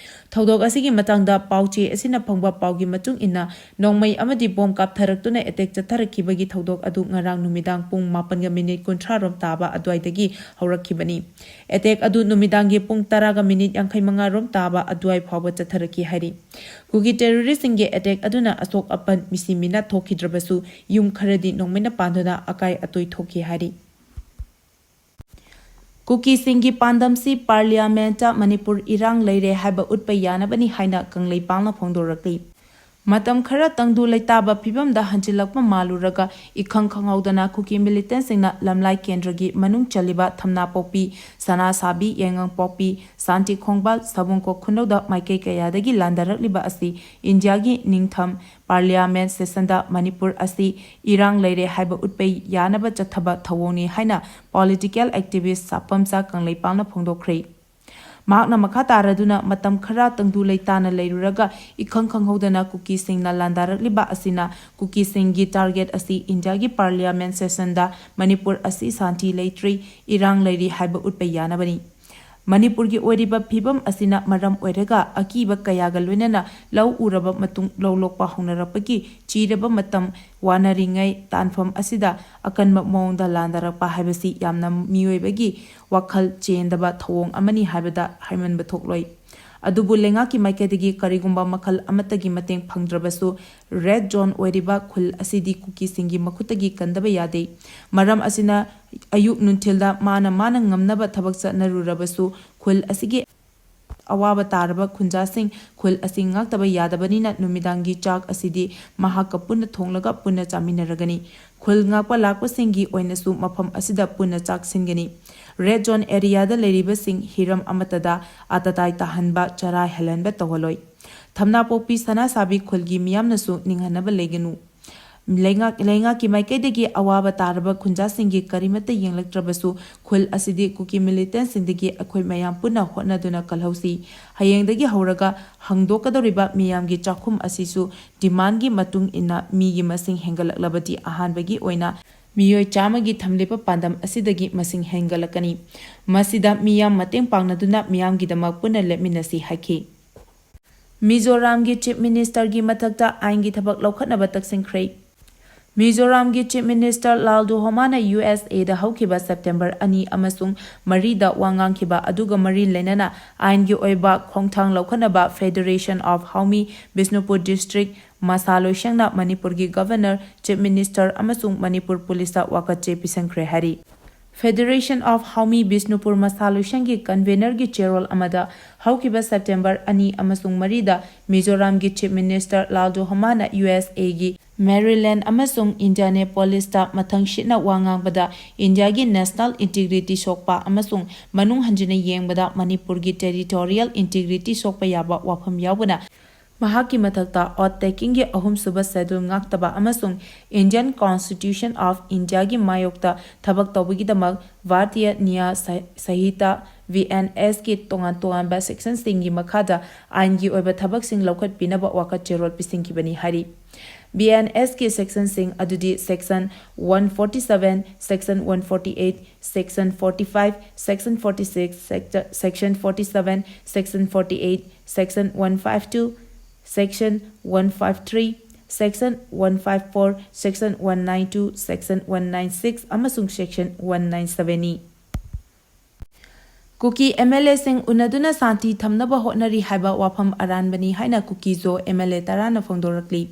ꯊꯧꯗꯣꯛ ꯑꯁꯤꯒꯤ ꯃꯇꯥꯡꯗ ꯄꯥꯎꯆꯦ ꯑꯁꯤꯅ ꯐꯪꯕ ꯄꯥꯎꯒꯤ ꯃꯇꯨꯡ ꯏꯟꯅ, ꯅꯣꯡꯃꯩ ꯑꯃꯗꯤ ꯕꯣꯝ ꯀꯥꯞꯊꯔꯛꯇꯨꯅ ꯑꯦꯇꯦꯛ ꯆꯠꯊꯔꯛꯈꯤꯕꯒꯤ ꯊꯧꯗꯣꯛ ꯑꯗꯨ ꯉꯔꯥꯡ ꯅꯨꯃꯤꯗꯥꯡ ꯄꯨꯡ ꯃꯥꯄꯟꯒ ꯃꯤꯅꯤꯠ ꯀꯨꯟꯊ꯭ꯔꯥ ꯔꯣꯝ ꯇꯥꯕ ꯑꯗꯨꯋꯥꯏꯗꯒꯤ ꯍꯧꯔꯛꯈꯤꯕꯅꯤ꯫ ꯑꯦꯇꯦꯛ ꯑꯗꯨ ꯅꯨꯃꯤꯗꯥꯡꯒꯤ ꯄꯨꯡ ꯇꯔꯥꯒ ꯃꯤꯅꯤꯠ ꯌꯥꯡꯈꯩ ꯃꯉꯥ ꯔꯣꯝ ꯇꯥꯕ ꯑꯗꯨꯋꯥꯏ ꯐꯥꯎꯕ ꯆꯠꯊꯔꯛꯈꯤ ꯍꯥꯏꯔꯤ꯫ ꯀꯨꯀꯤ ꯇꯦꯔꯣꯔꯤꯁꯁꯤꯡꯒꯤ ꯑꯦꯇꯦꯛ ꯑꯗꯨꯅ ꯑꯁꯣꯛ ꯑꯄꯟ ꯃꯤꯁꯤ ꯃꯤꯅꯥ ꯊꯣꯛꯈꯤꯗ꯭ꯔꯕꯁꯨ, ꯌꯨꯝ ꯈꯔꯗꯤ ꯅꯣꯡꯃꯩꯅ ꯄꯥꯟꯗꯨꯅ ꯑꯀꯥꯏ ꯑꯇꯣꯏ ꯊꯣꯛꯈꯤ ꯍꯥꯏꯔꯤ꯫ ꯀꯨꯀꯤꯁꯤꯡꯒꯤ ꯄꯥꯟꯗꯝꯁꯤ ꯄꯥꯔꯂꯤꯌꯥꯃꯦꯟꯠꯇ ꯃꯅꯤꯄꯨꯔ ꯏꯔꯥꯡ ꯂꯩꯔꯦ ꯍꯥꯏꯕ ꯎꯠꯄ ꯌꯥꯅꯕꯅꯤ ꯍꯥꯏꯅ ꯀꯪꯂꯩꯄꯥꯛꯅ ꯐꯣꯡꯗꯣꯔꯛꯂꯤ꯫ ꯃꯇꯝ ꯈꯔ ꯇꯪꯗꯨ ꯂꯩꯇꯥꯕ ꯐꯤꯕꯝꯗ ꯍꯟꯖꯤꯜꯂꯛꯄ ꯃꯥꯜꯂꯨꯔꯒ, ꯏꯈꯪ ꯈꯪꯍꯧꯗꯅ ꯀꯨꯀꯤ ꯃꯤꯂꯤꯇꯦꯟꯠꯁꯤꯡꯅ ꯂꯝꯂꯥꯏ ꯀꯦꯟꯗ꯭ꯔꯒꯤ ꯃꯅꯨꯡ ꯆꯜꯂꯤꯕ ꯊꯝꯅꯥꯄꯣꯛꯄꯤ, ꯁꯅꯥꯁꯥꯕꯤ, ꯌꯥꯏꯉꯪꯄꯣꯛꯄꯤ, ꯁꯥꯟꯇꯤ ꯈꯣꯡꯕꯥꯜ, ꯁꯥꯕꯨꯡꯀꯣꯛ ꯈꯨꯅꯧꯗ ꯃꯥꯏꯀꯩ ꯀꯌꯥꯗꯒꯤ ꯂꯥꯟꯗꯥꯔꯛꯂꯤꯕ ꯑꯁꯤ ꯏꯟꯗꯤꯌꯥꯒꯤ ꯅꯤꯡꯊꯝ ꯄꯥꯔꯂꯤꯌꯥꯃꯦꯟꯠ ꯁꯦꯁꯟꯗ ꯃꯅꯤꯄꯨꯔ ꯑꯁꯤ ꯏꯔꯥꯡ ꯂꯩꯔꯦ ꯍꯥꯏꯕ ꯎꯠꯄ ꯌꯥꯅꯕ ꯆꯠꯊꯕ ꯊꯧꯑꯣꯡꯅꯤ ꯍꯥꯏꯅ ꯄꯣꯂꯤꯇꯤꯀꯦꯜ ꯑꯦꯛꯇꯤꯚꯤꯁꯠ ꯁꯥꯄꯝꯆꯥ ꯀꯪꯂꯩꯄꯥꯛꯅ ꯐꯣꯡꯗꯣꯛꯈ꯭ꯔꯦ꯫ ꯃꯍꯥꯛꯅ ꯃꯈꯥ ꯇꯥꯔꯗꯨꯅ, ꯃꯇꯝ ꯈꯔ ꯇꯪꯗꯨ ꯂꯩꯇꯥꯅ ꯂꯩꯔꯨꯔꯒ ꯏꯈꯪ ꯈꯪꯍꯧꯗꯅ ꯀꯨꯀꯤꯁꯤꯡꯅ ꯂꯥꯟꯗꯥꯔꯛꯂꯤꯕ ꯑꯁꯤꯅ ꯀꯨꯀꯤꯁꯤꯡꯒꯤ ꯇꯥꯔꯒꯦꯠ ꯑꯁꯤ ꯏꯟꯗꯤꯌꯥꯒꯤ ꯄꯥꯔꯂꯤꯌꯥꯃꯦꯟꯠ ꯁꯦꯁꯟꯗ ꯃꯅꯤꯄꯨꯔ ꯑꯁꯤ ꯁꯥꯟꯇꯤ ꯂꯩꯇ꯭ꯔꯤ, ꯏꯔꯥꯡ ꯂꯩꯔꯤ ꯍꯥꯏꯕ ꯎꯠꯄ ꯌꯥꯅꯕꯅꯤ꯫ ꯃꯅꯤꯄꯨꯔꯒꯤ ꯑꯣꯏꯔꯤꯕ ꯐꯤꯕꯝ ꯑꯁꯤꯅ ꯃꯔꯝ ꯑꯣꯏꯔꯒ ꯑꯀꯤꯕ ꯀꯌꯥꯒ ꯂꯣꯏꯅꯅ ꯂꯧ ꯎꯔꯕ ꯃꯇꯨꯡ ꯂꯧ ꯂꯣꯛꯄ ꯍꯧꯅꯔꯛꯄꯒꯤ ꯆꯤꯔꯕ ꯃꯇꯝ ꯋꯥꯅꯔꯤꯉꯩ ꯇꯥꯟꯐꯝ ꯑꯁꯤꯗ ꯑꯀꯟꯕ ꯃꯑꯣꯡꯗ ꯂꯥꯟꯗꯥꯔꯛꯄ ꯍꯥꯏꯕꯁꯤ ꯌꯥꯝꯅ ꯃꯤꯑꯣꯏꯕꯒꯤ ꯋꯥꯈꯜ ꯆꯦꯟꯗꯕ ꯊꯧꯑꯣꯡ ꯑꯃꯅꯤ ꯍꯥꯏꯕꯗ ꯍꯥꯏꯃꯟꯕ ꯊꯣꯛꯂꯣꯏ꯫ ꯑꯗꯨꯕꯨ ꯂꯩꯉꯥꯛꯀꯤ ꯃꯥꯏꯀꯩꯗꯒꯤ ꯀꯔꯤꯒꯨꯝꯕ ꯃꯈꯜ ꯑꯃꯠꯇꯒꯤ ꯃꯇꯦꯡ ꯐꯪꯗ꯭ꯔꯕꯁꯨ, ꯔꯦꯗ ꯖꯣꯟ ꯑꯣꯏꯔꯤꯕ ꯈꯨꯜ ꯑꯁꯤꯗꯤ ꯀꯨꯀꯤꯁꯤꯡꯒꯤ ꯃꯈꯨꯠꯇꯒꯤ ꯀꯟꯗꯕ ꯌꯥꯗꯦ꯫ ꯃꯔꯝ ꯑꯁꯤꯅ ꯑꯌꯨꯛ ꯅꯨꯡꯊꯤꯜꯗ ꯃꯥꯅ ꯃꯥꯅ ꯉꯝꯅꯕ ꯊꯕꯛ ꯆꯠꯅꯔꯨꯔꯕꯁꯨ, ꯈꯨꯜ ꯑꯁꯤꯒꯤ ꯑꯋꯥꯕ ꯇꯥꯔꯕ ꯈꯨꯟꯖꯥꯁꯤꯡ ꯈꯨꯜ ꯑꯁꯤ ꯉꯥꯛꯇꯕ ꯌꯥꯗꯕꯅꯤꯅ ꯅꯨꯃꯤꯗꯥꯡꯒꯤ ꯆꯥꯛ ꯑꯁꯤꯗꯤ ꯃꯍꯥꯛꯀ ꯄꯨꯟꯅ ꯊꯣꯡꯂꯒ ꯄꯨꯟꯅ ꯆꯥꯃꯤꯟꯅꯔꯒꯅꯤ꯫ ꯈꯨꯜ ꯉꯥꯛꯄ ꯂꯥꯛꯄꯁꯤꯡꯒꯤ ꯑꯣꯏꯅꯁꯨ ꯃꯐꯝ ꯑꯁꯤꯗ ꯄꯨꯟꯅ ꯆꯥꯛ ꯁꯤꯟꯒꯅꯤ꯫ ꯔꯦꯗ ꯖꯣꯟ ꯑꯦꯔꯤꯌꯥꯗ ꯂꯩꯔꯤꯕꯁꯤꯡ ꯍꯤꯔꯝ ꯑꯃꯠꯇꯗ ꯑꯇꯇꯥꯏ ꯇꯥꯍꯟꯕ, ꯆꯔꯥ ꯍꯦꯜꯍꯟꯕ ꯇꯧꯍꯜꯂꯣꯏ꯫ ꯊꯝꯅꯥꯄꯣꯛꯄꯤ ꯁꯅꯥꯁꯥꯕꯤ ꯈꯨꯜꯒꯤ ꯃꯤꯌꯥꯝꯅꯁꯨ ꯅꯤꯡꯍꯟꯅꯕ ꯂꯩꯒꯅꯨ꯫ ꯂꯩꯉꯥꯛ-, ꯂꯩꯉꯥꯛꯀꯤ ꯃꯥꯏꯀꯩꯗꯒꯤ ꯑꯋꯥꯕ ꯇꯥꯔꯕ ꯈꯨꯟꯖꯥꯁꯤꯡꯒꯤ ꯀꯔꯤꯃꯠꯇ ꯌꯦꯡꯂꯛꯇ꯭ꯔꯕꯁꯨ, ꯈꯨꯜ ꯑꯁꯤꯗꯤ ꯀꯨꯀꯤ ꯃꯤꯂꯤꯇꯦꯟꯠꯁꯤꯡꯗꯒꯤ ꯑꯩꯈꯣꯏ ꯃꯌꯥꯝ ꯄꯨꯟꯅ ꯍꯣꯠꯅꯗꯨꯅ ꯀꯜꯍꯧꯁꯤ꯫ ꯍꯌꯦꯡꯗꯒꯤ ꯍꯧꯔꯒ ꯍꯥꯡꯗꯣꯛꯀꯗꯧꯔꯤꯕ ꯃꯤꯌꯥꯝꯒꯤ ꯆꯥꯛꯈꯨꯝ ꯑꯁꯤꯁꯨ ꯗꯤꯃꯥꯟꯒꯤ ꯃꯇꯨꯡ ꯏꯟꯅ ꯃꯤꯒꯤ ꯃꯁꯤꯡ ꯍꯦꯟꯒꯠꯂꯛꯂꯕꯗꯤ ꯑꯍꯥꯟꯕꯒꯤ ꯑꯣꯏꯅ ꯃꯤꯑꯣꯏ ꯆꯥꯝꯃꯒꯤ ꯊꯝꯂꯤꯕ ꯄꯥꯟꯗꯝ ꯑꯁꯤꯗꯒꯤ ꯃꯁꯤꯡ ꯍꯦꯟꯒꯠꯂꯛꯀꯅꯤ꯫ ꯃꯁꯤꯗ ꯃꯤꯌꯥꯝ ꯃꯇꯦꯡ ꯄꯥꯡꯅꯗꯨꯅ ꯃꯤꯌꯥꯝꯒꯤꯗꯃꯛ ꯄꯨꯟꯅ ꯂꯦꯞꯃꯤꯟꯅꯁꯤ ꯍꯥꯏꯈꯤ꯫ ꯃꯤꯖꯣꯔꯥꯝꯒꯤ ꯆꯤꯐ ꯃꯤꯅꯤꯁꯇꯔꯒꯤ ꯃꯊꯛꯇ ꯑꯥꯏꯟꯒꯤ ꯊꯕꯛ ꯂꯧꯈꯠꯅꯕ ꯇꯛꯁꯤꯟꯈ꯭ꯔꯦ꯫ ꯃꯤꯖꯣꯔꯥꯝꯒꯤ ꯆꯤꯐ ꯃꯤꯅꯤꯁꯇꯔ ꯂꯥꯜ ꯗꯨꯍꯣꯃꯥꯅ ꯌꯨ ꯑꯦꯁ ꯑꯦꯗ ꯍꯧꯈꯤꯕ ꯁꯦꯞꯇꯦꯝꯕꯔ ꯑꯅꯤ ꯑꯃꯁꯨꯡ ꯃꯔꯤꯗ ꯋꯥ ꯉꯥꯡꯈꯤꯕ ꯑꯗꯨꯒ ꯃꯔꯤ ꯂꯩꯅꯅ ꯑꯥꯏꯟꯒꯤ ꯑꯣꯏꯕ ꯈꯣꯡꯊꯥꯡ ꯂꯧꯈꯠꯅꯕ Federation of Haumi Bishnupur District ꯃꯁꯥ ꯂꯣꯏꯁꯪꯅ ꯃꯅꯤꯄꯨꯔꯒꯤ ꯒꯚꯔꯅꯔ, ꯆꯤꯐ ꯃꯤꯅꯤꯁꯇꯔ ꯑꯃꯁꯨꯡ ꯃꯅꯤꯄꯨꯔ ꯄꯨꯂꯤꯁꯇ ꯋꯥꯀꯠꯆꯦ ꯄꯤꯁꯤꯟꯈ꯭ꯔꯦ ꯍꯥꯏꯔꯤ꯫ Federation of Haumi Bishnupur ꯃꯁꯥ ꯂꯣꯏꯁꯪꯒꯤ ꯀꯟꯚꯦꯅꯔꯒꯤ ꯆꯦꯔꯣꯜ ꯑꯃꯗ ꯍꯧꯈꯤꯕ ꯁꯦꯞꯇꯦꯝꯕꯔ ꯑꯅꯤ ꯑꯃꯁꯨꯡ ꯃꯔꯤꯗ ꯃꯤꯖꯣꯔꯥꯝꯒꯤ ꯆꯤꯐ ꯃꯤꯅꯤꯁꯇꯔ ꯂꯥꯜ ꯗꯨꯍꯣꯃꯥꯅ ꯌꯨ ꯑꯦꯁ ꯑꯦꯒꯤ ꯃꯦꯔꯤꯂꯦꯟ ꯑꯃꯁꯨꯡ ꯏꯟꯗꯤꯌꯥꯅꯦꯄꯣꯂꯤꯁꯇ ꯃꯊꯪ ꯁꯤꯠꯅ ꯋꯥ ꯉꯥꯡꯕꯗ ꯏꯟꯗꯤꯌꯥꯒꯤ ꯅꯦꯁꯅꯦꯜ ꯏꯟꯇꯤꯒ꯭ꯔꯤꯇꯤ ꯁꯣꯛꯄ ꯑꯃꯁꯨꯡ ꯃꯅꯨꯡ ꯍꯟꯖꯤꯟꯅ ꯌꯦꯡꯕꯗ ꯃꯅꯤꯄꯨꯔꯒꯤ ꯇꯦꯔꯤꯇꯣꯔꯤꯌꯦꯜ ꯏꯟꯇꯤꯒ꯭ꯔꯤꯇꯤ ꯁꯣꯛꯄ ꯌꯥꯕ ꯋꯥꯐꯝ ꯌꯥꯎꯕꯅ ꯃꯍꯥꯛꯀꯤ ꯃꯊꯛꯇ ꯑꯣꯠ ꯇꯦꯀꯤꯡꯒꯤ ꯑꯍꯨꯝꯁꯨꯕ ꯁꯦꯗꯨꯜ ꯉꯥꯛꯇꯕ ꯑꯃꯁꯨꯡ Indian Constitution of Indiaꯒꯤ ꯃꯥꯌꯣꯛꯇ ꯊꯕꯛ ꯇꯧꯕꯒꯤꯗꯃꯛ ꯚꯥꯔꯇꯤꯌ ꯅ꯭ꯌꯥ ꯁ-, ꯁꯍꯤꯇꯥ, ꯚꯤ ꯑꯦꯟ ꯑꯦꯁꯀꯤ ꯇꯣꯉꯥꯟ ꯇꯣꯉꯥꯟꯕ ꯁꯦꯛꯁꯟꯁꯤꯡꯒꯤ ꯃꯈꯥꯗ ꯑꯥꯏꯟꯒꯤ ꯑꯣꯏꯕ ꯊꯕꯛꯁꯤꯡ ꯂꯧꯈꯠꯄꯤꯅꯕ ꯋꯥꯀꯠ ꯆꯦꯔꯣꯜ ꯄꯤꯁꯤꯟꯈꯤꯕꯅꯤ ꯍꯥꯏꯔꯤ꯫ ꯚꯤ ꯑꯦꯟ ꯑꯦꯁꯀꯤ ꯁꯦꯛꯁꯟꯁꯤꯡ ꯑꯗꯨꯗꯤ Section one forty seven, Section one forty eight, Section forty five, Section forty six, Sec-, Section forty seven, Section forty eight, Section one five two, Section one five three, Section one five four, Section one nine two, Section one nine six ꯑꯃꯁꯨꯡ Section one nine sevenꯅꯤ꯫ ꯀꯨꯀꯤ M L ꯑꯦꯁꯤꯡ ꯎꯅꯗꯨꯅ ꯁꯥꯟꯇꯤ ꯊꯝꯅꯕ ꯍꯣꯠꯅꯔꯤ ꯍꯥꯏꯕ ꯋꯥꯐꯝ ꯑꯔꯥꯟꯕꯅꯤ ꯍꯥꯏꯅ Kuki Zo M L A ꯇꯔꯥꯅ ꯐꯣꯡꯗꯣꯔꯛꯂꯤ꯫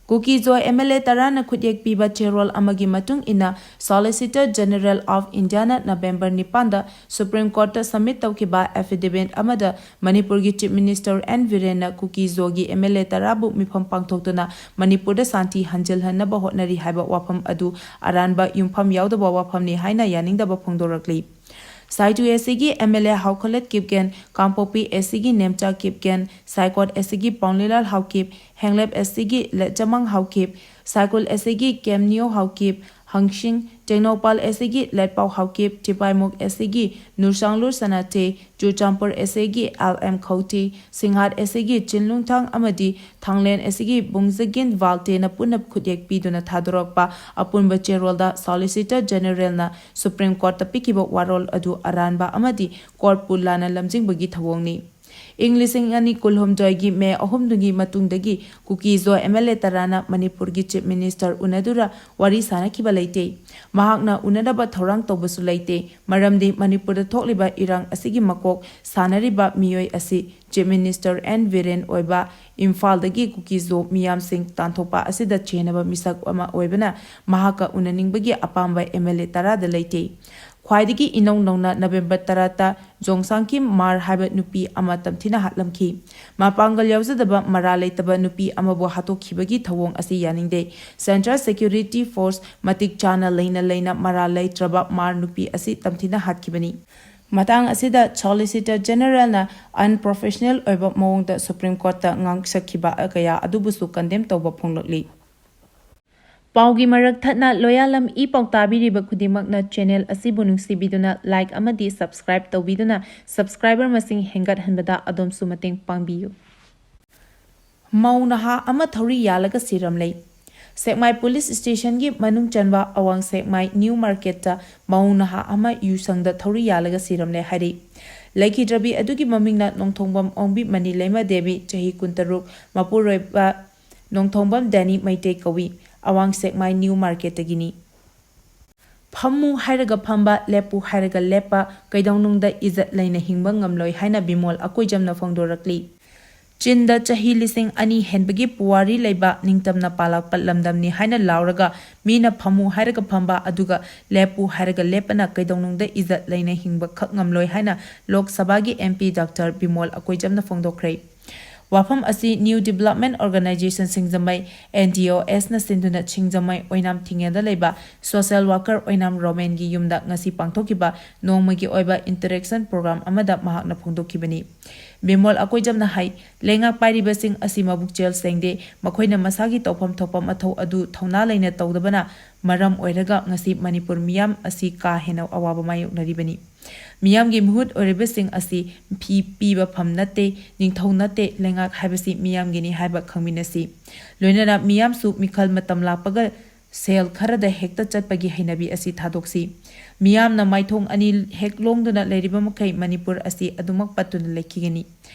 Kuki Zo M L A ꯇꯔꯥꯅ ꯈꯨꯠꯌꯦꯛ ꯄꯤꯕ ꯆꯦꯔꯣꯜ ꯑꯃꯒꯤ ꯃꯇꯨꯡ ꯏꯟꯅ, Solicitor General of Indiaꯅ ꯅꯕꯦꯝꯕꯔ ꯅꯤꯄꯥꯟꯗ Supreme Courtꯇ submit ꯇꯧꯈꯤꯕ affidavit ꯑꯃꯗ ꯃꯅꯤꯄꯨꯔꯒꯤ Chief Minister ꯑꯦꯟ ꯕꯤꯔꯦꯟꯅ ꯀꯨꯀꯤ ꯖꯣꯒꯤ ꯑꯦꯝ ꯑꯦꯜ ꯑꯦ ꯇꯔꯥꯕꯨ ꯃꯤꯐꯝ ꯄꯥꯡꯊꯣꯛꯇꯨꯅ ꯃꯅꯤꯄꯨꯔꯗ ꯁꯥꯟꯇꯤ ꯍꯟꯖꯤꯜꯍꯟꯅꯕ ꯍꯣꯠꯅꯔꯤ ꯍꯥꯏꯕ ꯋꯥꯐꯝ ꯑꯗꯨ ꯑꯔꯥꯟꯕ, ꯌꯨꯝꯐꯝ ꯌꯥꯎꯗꯕ ꯋꯥꯐꯝꯅꯤ ꯍꯥꯏꯅ ꯌꯥꯅꯤꯡꯗꯕ ꯐꯣꯡꯗꯣꯔꯛꯂꯤ꯫ ꯁꯥꯏꯇꯨ ꯑꯦꯁ ꯁꯤꯒꯤ ꯑꯦꯝ ꯑꯦꯜ ꯑꯦ ꯍꯥꯎꯈꯂꯠ ꯀꯤꯞꯒꯦꯟ, ꯀꯥꯡꯄꯣꯛꯄꯤ ꯑꯦꯁ ꯁꯤꯒꯤ ꯅꯦꯝꯆꯥ ꯀꯤꯞꯒꯦꯟ, ꯁꯥꯏꯀꯣꯠ ꯑꯦꯁ ꯁꯤꯒꯤ ꯄꯥꯎꯅꯤꯂꯥꯜ ꯍꯥꯎꯀꯤꯞ, ꯍꯦꯡꯂꯦꯞ ꯑꯦꯁ ꯁꯤꯒꯤ ꯂꯦꯠꯆꯃꯪ ꯍꯥꯎꯀꯤꯞ, ꯁꯥꯏꯀꯨꯜ ꯑꯦꯁ ꯁꯤꯒꯤ ꯀꯦꯝꯅꯤꯌꯣ ꯍꯥꯎꯀꯤꯞ, ꯍꯪꯁꯤꯡ, ꯇꯦꯡꯅꯧꯄꯥꯜ ꯑꯦꯁ ꯑꯦꯒꯤ ꯂꯦꯠꯄꯥꯎ ꯍꯥꯎꯀꯤꯞ, ꯇꯤꯄꯥꯏꯃꯨꯛ ꯑꯦꯁ ꯑꯦꯒꯤ ꯅꯨꯔꯁꯥꯡꯂꯨꯔ ꯁꯅꯥꯊꯦ, ꯆꯨꯔꯆꯥꯟꯄꯨꯔ ꯑꯦꯁ ꯑꯦꯒꯤ ꯑꯦꯜ ꯑꯦꯝ ꯈꯧꯇꯦ, ꯁꯤꯡꯍꯥꯠ ꯑꯦꯁ ꯑꯦꯒꯤ ꯆꯤꯟꯂꯨꯡꯊꯥꯡ ꯑꯃꯗꯤ ꯊꯥꯡꯂꯦꯟ ꯑꯦꯁ ꯑꯦꯒꯤ ꯕꯨꯡꯖꯒꯤꯟ ꯚꯥꯜꯇꯦꯅ ꯄꯨꯟꯅ ꯈꯨꯠꯌꯦꯛ ꯄꯤꯗꯨꯅ ꯊꯥꯗꯣꯔꯛꯄ ꯑꯄꯨꯟꯕ ꯆꯦꯔꯣꯜꯗ ꯁꯣꯂꯤꯁꯤꯇꯔ ꯖꯦꯅꯦꯔꯦꯜꯅ ꯁꯨꯄ꯭ꯔꯤꯝ ꯀꯣꯔꯠꯇ ꯄꯤꯈꯤꯕ ꯋꯥꯔꯣꯜ ꯑꯗꯨ ꯑꯔꯥꯟꯕ ꯑꯃꯗꯤ ꯀꯣꯔꯠꯄꯨ ꯂꯥꯟꯅ ꯂꯝꯖꯤꯡꯕꯒꯤ ꯊꯧꯑꯣꯡꯅꯤ꯫ ꯏꯪ ꯂꯤꯁꯤꯡ ꯑꯅꯤ ꯀꯨꯟꯍꯨꯝꯗꯣꯏꯒꯤ ꯃꯦ ꯑꯍꯨꯝꯗꯨꯒꯤ ꯃꯇꯨꯡꯗꯒꯤ ꯀꯨꯀꯤꯖꯣ ꯑꯦꯝ ꯑꯦꯜ ꯑꯦ ꯇꯔꯥꯅ ꯃꯅꯤꯄꯨꯔꯒꯤ ꯆꯤꯐ ꯃꯤꯅꯤꯁꯇꯔ ꯎꯅꯗꯨꯅ ꯋꯥꯔꯤ ꯁꯥꯅꯈꯤꯕ ꯂꯩꯇꯦ꯫ ꯃꯍꯥꯛꯅ ꯎꯅꯅꯕ ꯊꯧꯔꯥꯡ ꯇꯧꯕꯁꯨ ꯂꯩꯇꯦ꯫ ꯃꯔꯝꯗꯤ ꯃꯅꯤꯄꯨꯔꯗ ꯊꯣꯛꯂꯤꯕ ꯏꯔꯥꯡ ꯑꯁꯤꯒꯤ ꯃꯀꯣꯛ ꯁꯥꯟꯅꯔꯤꯕ ꯃꯤꯑꯣꯏ ꯑꯁꯤ ꯆꯤꯐ ꯃꯤꯅꯤꯁꯇꯔ ꯑꯦꯟ ꯕꯤꯔꯦꯟ ꯑꯣꯏꯕ ꯏꯝꯐꯥꯜꯗꯒꯤ ꯀꯨꯀꯤꯖꯣ ꯃꯤꯌꯥꯝꯁꯤꯡ ꯇꯥꯟꯊꯣꯛꯄ ꯑꯁꯤꯗ ꯆꯦꯟꯅꯕ ꯃꯤꯁꯛ ꯑꯃ ꯑꯣꯏꯕꯅ ꯃꯍꯥꯛꯀ ꯎꯅꯅꯤꯡꯕꯒꯤ ꯑꯄꯥꯝꯕ ꯑꯦꯝ ꯑꯦꯜ ꯑꯦ ꯇꯔꯥꯗ ꯂꯩꯇꯦ꯫ ꯈ꯭ꯋꯥꯏꯗꯒꯤ ꯏꯅꯧ ꯅꯧꯅ ꯅꯕꯦꯝꯕꯔ ꯇꯔꯥꯗ ꯖꯣꯡꯁꯥꯡꯀꯤꯝ ꯃꯥꯔ ꯍꯥꯏꯕ ꯅꯨꯄꯤ ꯑꯃ ꯇꯝꯊꯤꯅ ꯍꯥꯠꯂꯝꯈꯤ꯫ ꯃꯄꯥꯡꯒꯜ ꯌꯥꯎꯖꯗꯕ ꯃꯔꯥꯜ ꯂꯩꯇꯕ ꯅꯨꯄꯤ ꯑꯃꯕꯨ ꯍꯥꯠꯇꯣꯛꯈꯤꯕꯒꯤ ꯊꯧꯑꯣꯡ ꯑꯁꯤ ꯌꯥꯅꯤꯡꯗꯦ꯫ ꯁꯦꯟꯇ꯭ꯔꯦꯜ ꯁꯦꯀ꯭ꯌꯨꯔꯤꯇꯤ ꯐꯣꯔꯁ ꯃꯇꯤꯛ ꯆꯥꯅ ꯂꯩꯅ ꯂꯩꯅ ꯃꯔꯥꯜ ꯂꯩꯇ꯭ꯔꯕ ꯃꯥꯔ ꯅꯨꯄꯤ ꯑꯁꯤ ꯇꯝꯊꯤꯅ ꯍꯥꯠꯈꯤꯕꯅꯤ꯫ ꯃꯇꯥꯡ ꯑꯁꯤꯗ ꯁꯣꯂꯤꯁꯤꯇꯔ ꯖꯦꯅꯦꯔꯦꯜꯅ ꯑꯟꯄ꯭ꯔꯣꯐꯦꯁꯅꯦꯜ ꯑꯣꯏꯕ ꯃꯑꯣꯡꯗ ꯁꯨꯄ꯭ꯔꯤꯝ ꯀꯣꯔꯠꯇ ꯉꯥꯡꯁꯛꯈꯤꯕ ꯀꯌꯥ ꯑꯗꯨꯕꯨꯁꯨ ꯀꯟꯗꯦꯝ ꯇꯧꯕ ꯐꯣꯡꯂꯛꯂꯤ꯫ ꯄꯥꯎꯒꯤ ꯃꯔꯛ ꯊꯠꯅ ꯂꯣꯌꯥꯂꯝ ꯏ ꯄꯥꯎ ꯇꯥꯕꯤꯔꯤꯕ ꯈꯨꯗꯤꯡꯃꯛꯅ ꯆꯦꯅꯦꯜ ꯑꯁꯤꯕꯨ ꯅꯨꯡꯁꯤꯕꯤꯗꯨꯅ ꯂꯥꯏꯛ ꯑꯃꯗꯤ ꯁꯕꯁꯀ꯭ꯔꯥꯏꯕ ꯇꯧꯕꯤꯗꯨꯅ ꯁꯕꯁꯀ꯭ꯔꯥꯏꯕꯔ ꯃꯁꯤꯡ ꯍꯦꯟꯒꯠꯍꯟꯕꯗ ꯑꯗꯣꯝꯁꯨ ꯃꯇꯦꯡ ꯄꯥꯡꯕꯤꯌꯨ꯫ ꯃꯧ ꯅꯍꯥ ꯑꯃ ꯊꯧꯔꯤ ꯌꯥꯜꯂꯒ ꯁꯤꯔꯝꯂꯦ꯫ ꯁꯦꯛꯃꯥꯏ ꯄꯨꯂꯤꯁ ꯁ꯭ꯇꯦꯁꯟꯒꯤ ꯃꯅꯨꯡ ꯆꯟꯕ ꯑꯋꯥꯡ ꯁꯦꯛꯃꯥꯏ ꯅ꯭ꯌꯨ ꯃꯥꯔꯀꯦꯠꯇ ꯃꯧ ꯅꯍꯥ ꯑꯃ ꯌꯨꯁꯪꯗ ꯊꯧꯔꯤ ꯌꯥꯜꯂꯒ ꯁꯤꯔꯝꯂꯦ ꯍꯥꯏꯔꯤ꯫ ꯂꯩꯈꯤꯗ꯭ꯔꯕꯤ ꯑꯗꯨꯒꯤ ꯃꯃꯤꯡꯅ ꯅꯣꯡꯊꯣꯡꯕꯝ ꯑꯣꯡꯕꯤ ꯃꯅꯤ ꯂꯩꯃ ꯗꯦꯕꯤ, ꯆꯍꯤ ꯀꯨꯟꯇꯔꯨꯛ, ꯃꯄꯨꯔꯣꯏꯕ ꯅꯣꯡꯊꯣꯡꯕꯝ ꯗꯦꯅꯤ ꯃꯩꯇꯩ ꯀꯧꯏ꯫ ꯑꯋꯥꯡ ꯁꯦꯛꯃꯥꯏ ꯅ꯭ꯌꯨ ꯃꯥꯔꯀꯦꯠꯇꯒꯤꯅꯤ꯫ ꯐꯝꯃꯨ ꯍꯥꯏꯔꯒ ꯐꯝꯕ, ꯂꯦꯞꯄꯨ ꯍꯥꯏꯔꯒ ꯂꯦꯞꯄ, ꯀꯩꯗꯧꯅꯨꯡꯗ ꯏꯖꯠ ꯂꯩꯅ ꯍꯤꯡꯕ ꯉꯝꯂꯣꯏ ꯍꯥꯏꯅ ꯕꯤꯃꯣꯜ ꯑꯀꯣꯏꯖꯝꯅ ꯐꯣꯡꯗꯣꯔꯛꯂꯤ꯫ ꯆꯤꯟꯗ ꯆꯍꯤ ꯂꯤꯁꯤꯡ ꯑꯅꯤ ꯍꯦꯟꯕꯒꯤ ꯄꯨꯋꯥꯔꯤ ꯂꯩꯕ ꯅꯤꯡꯇꯝꯅ ꯄꯥꯜꯂꯛꯄ ꯂꯝꯗꯝꯅꯤ ꯍꯥꯏꯅ ꯂꯥꯎꯔꯒ ꯃꯤꯅ ꯐꯝꯃꯨ ꯍꯥꯏꯔꯒ ꯐꯝꯕ ꯑꯗꯨꯒ ꯂꯦꯞꯄꯨ ꯍꯥꯏꯔꯒ ꯂꯦꯞꯄꯅ ꯀꯩꯗꯧꯅꯨꯡꯗ ꯏꯖꯠ ꯂꯩꯅ ꯍꯤꯡꯕ ꯈꯛ ꯉꯝꯂꯣꯏ ꯍꯥꯏꯅ ꯂꯣꯛ ꯁꯚꯥꯒꯤ ꯑꯦꯝ ꯄꯤ ꯗꯥꯛꯇꯔ ꯕꯤꯃꯣꯜ ꯑꯀꯣꯏꯖꯝꯅ ꯐꯣꯡꯗꯣꯛꯈ꯭ꯔꯦ꯫ ꯋꯥꯐꯝ ꯑꯁꯤ New Development Organization ꯁꯤꯡꯖꯃꯩ, N D O S ꯅ ꯁꯤꯟꯗꯨꯅ ꯁꯤꯡꯖꯃꯩ ꯑꯣꯏꯅꯥꯝ ꯊꯤꯡꯉꯦꯜꯗ ꯂꯩꯕ social worker ꯑꯣꯏꯅꯥꯝ ꯔꯣꯃꯦꯟꯒꯤ ꯌꯨꯝꯗ ꯉꯁꯤ ꯄꯥꯡꯊꯣꯛꯈꯤꯕ ꯅꯣꯡꯃꯒꯤ ꯑꯣꯏꯕ interaction program ꯑꯃꯗ ꯃꯍꯥꯛꯅ ꯐꯣꯡꯗꯣꯛꯈꯤꯕꯅꯤ꯫ ꯕꯤꯃꯣꯜ ꯑꯀꯣꯏꯖꯝꯅ ꯍꯥꯏ, ꯂꯩꯉꯥꯛ ꯄꯥꯏꯔꯤꯕꯁꯤꯡ ꯑꯁꯤ ꯃꯕꯨꯛꯆꯦꯜ ꯁꯦꯡꯗꯦ, ꯃꯈꯣꯏꯅ ꯃꯁꯥꯒꯤ ꯇꯧꯐꯝ ꯊꯣꯛꯄ ꯃꯊꯧ ꯑꯗꯨ ꯊꯧꯅꯥ ꯂꯩꯅ ꯇꯧꯗꯕꯅ ꯃꯔꯝ ꯑꯣꯏꯔꯒ ꯉꯁꯤ ꯃꯅꯤꯄꯨꯔ ꯃꯤꯌꯥꯝ ꯑꯁꯤ ꯀꯥ ꯍꯦꯟꯅ ꯑꯋꯥꯕ ꯃꯥꯌꯣꯛꯅꯔꯤꯕꯅꯤ꯫ ꯃꯤꯌꯥꯝꯒꯤ ꯃꯤꯍꯨꯠ ꯑꯣꯏꯔꯤꯕꯁꯤꯡ ꯑꯁꯤ ꯐꯤ ꯄꯤꯕ ꯐꯝ ꯅꯠꯇꯦ, ꯅꯤꯡꯊꯧ ꯅꯠꯇꯦ, ꯂꯩꯉꯥꯛ ꯍꯥꯏꯕꯁꯤ ꯃꯤꯌꯥꯝꯒꯤꯅꯤ ꯍꯥꯏꯕ ꯈꯪꯃꯤꯟꯅꯁꯤ꯫ ꯂꯣꯏꯅꯅ ꯃꯤꯌꯥꯝꯁꯨ ꯃꯤꯈꯜ ꯃꯇꯝ ꯂꯥꯛꯄꯒ ꯁꯦꯜ ꯈꯔꯗ ꯍꯦꯛꯇ ꯆꯠꯄꯒꯤ ꯍꯩꯅꯕꯤ ꯑꯁꯤ ꯊꯥꯗꯣꯛꯁꯤ꯫ ꯃꯤꯌꯥꯝꯅ ꯃꯥꯏꯊꯣꯡ ꯑꯅꯤ ꯍꯦꯛ ꯂꯣꯡꯗꯨꯅ ꯂꯩꯔꯤꯕ ꯃꯈꯩ ꯃꯅꯤꯄꯨꯔ ꯑꯁꯤ ꯑꯗꯨꯃꯛ ꯄꯠꯇꯨꯅ ꯂꯩꯈꯤꯒꯅꯤ꯫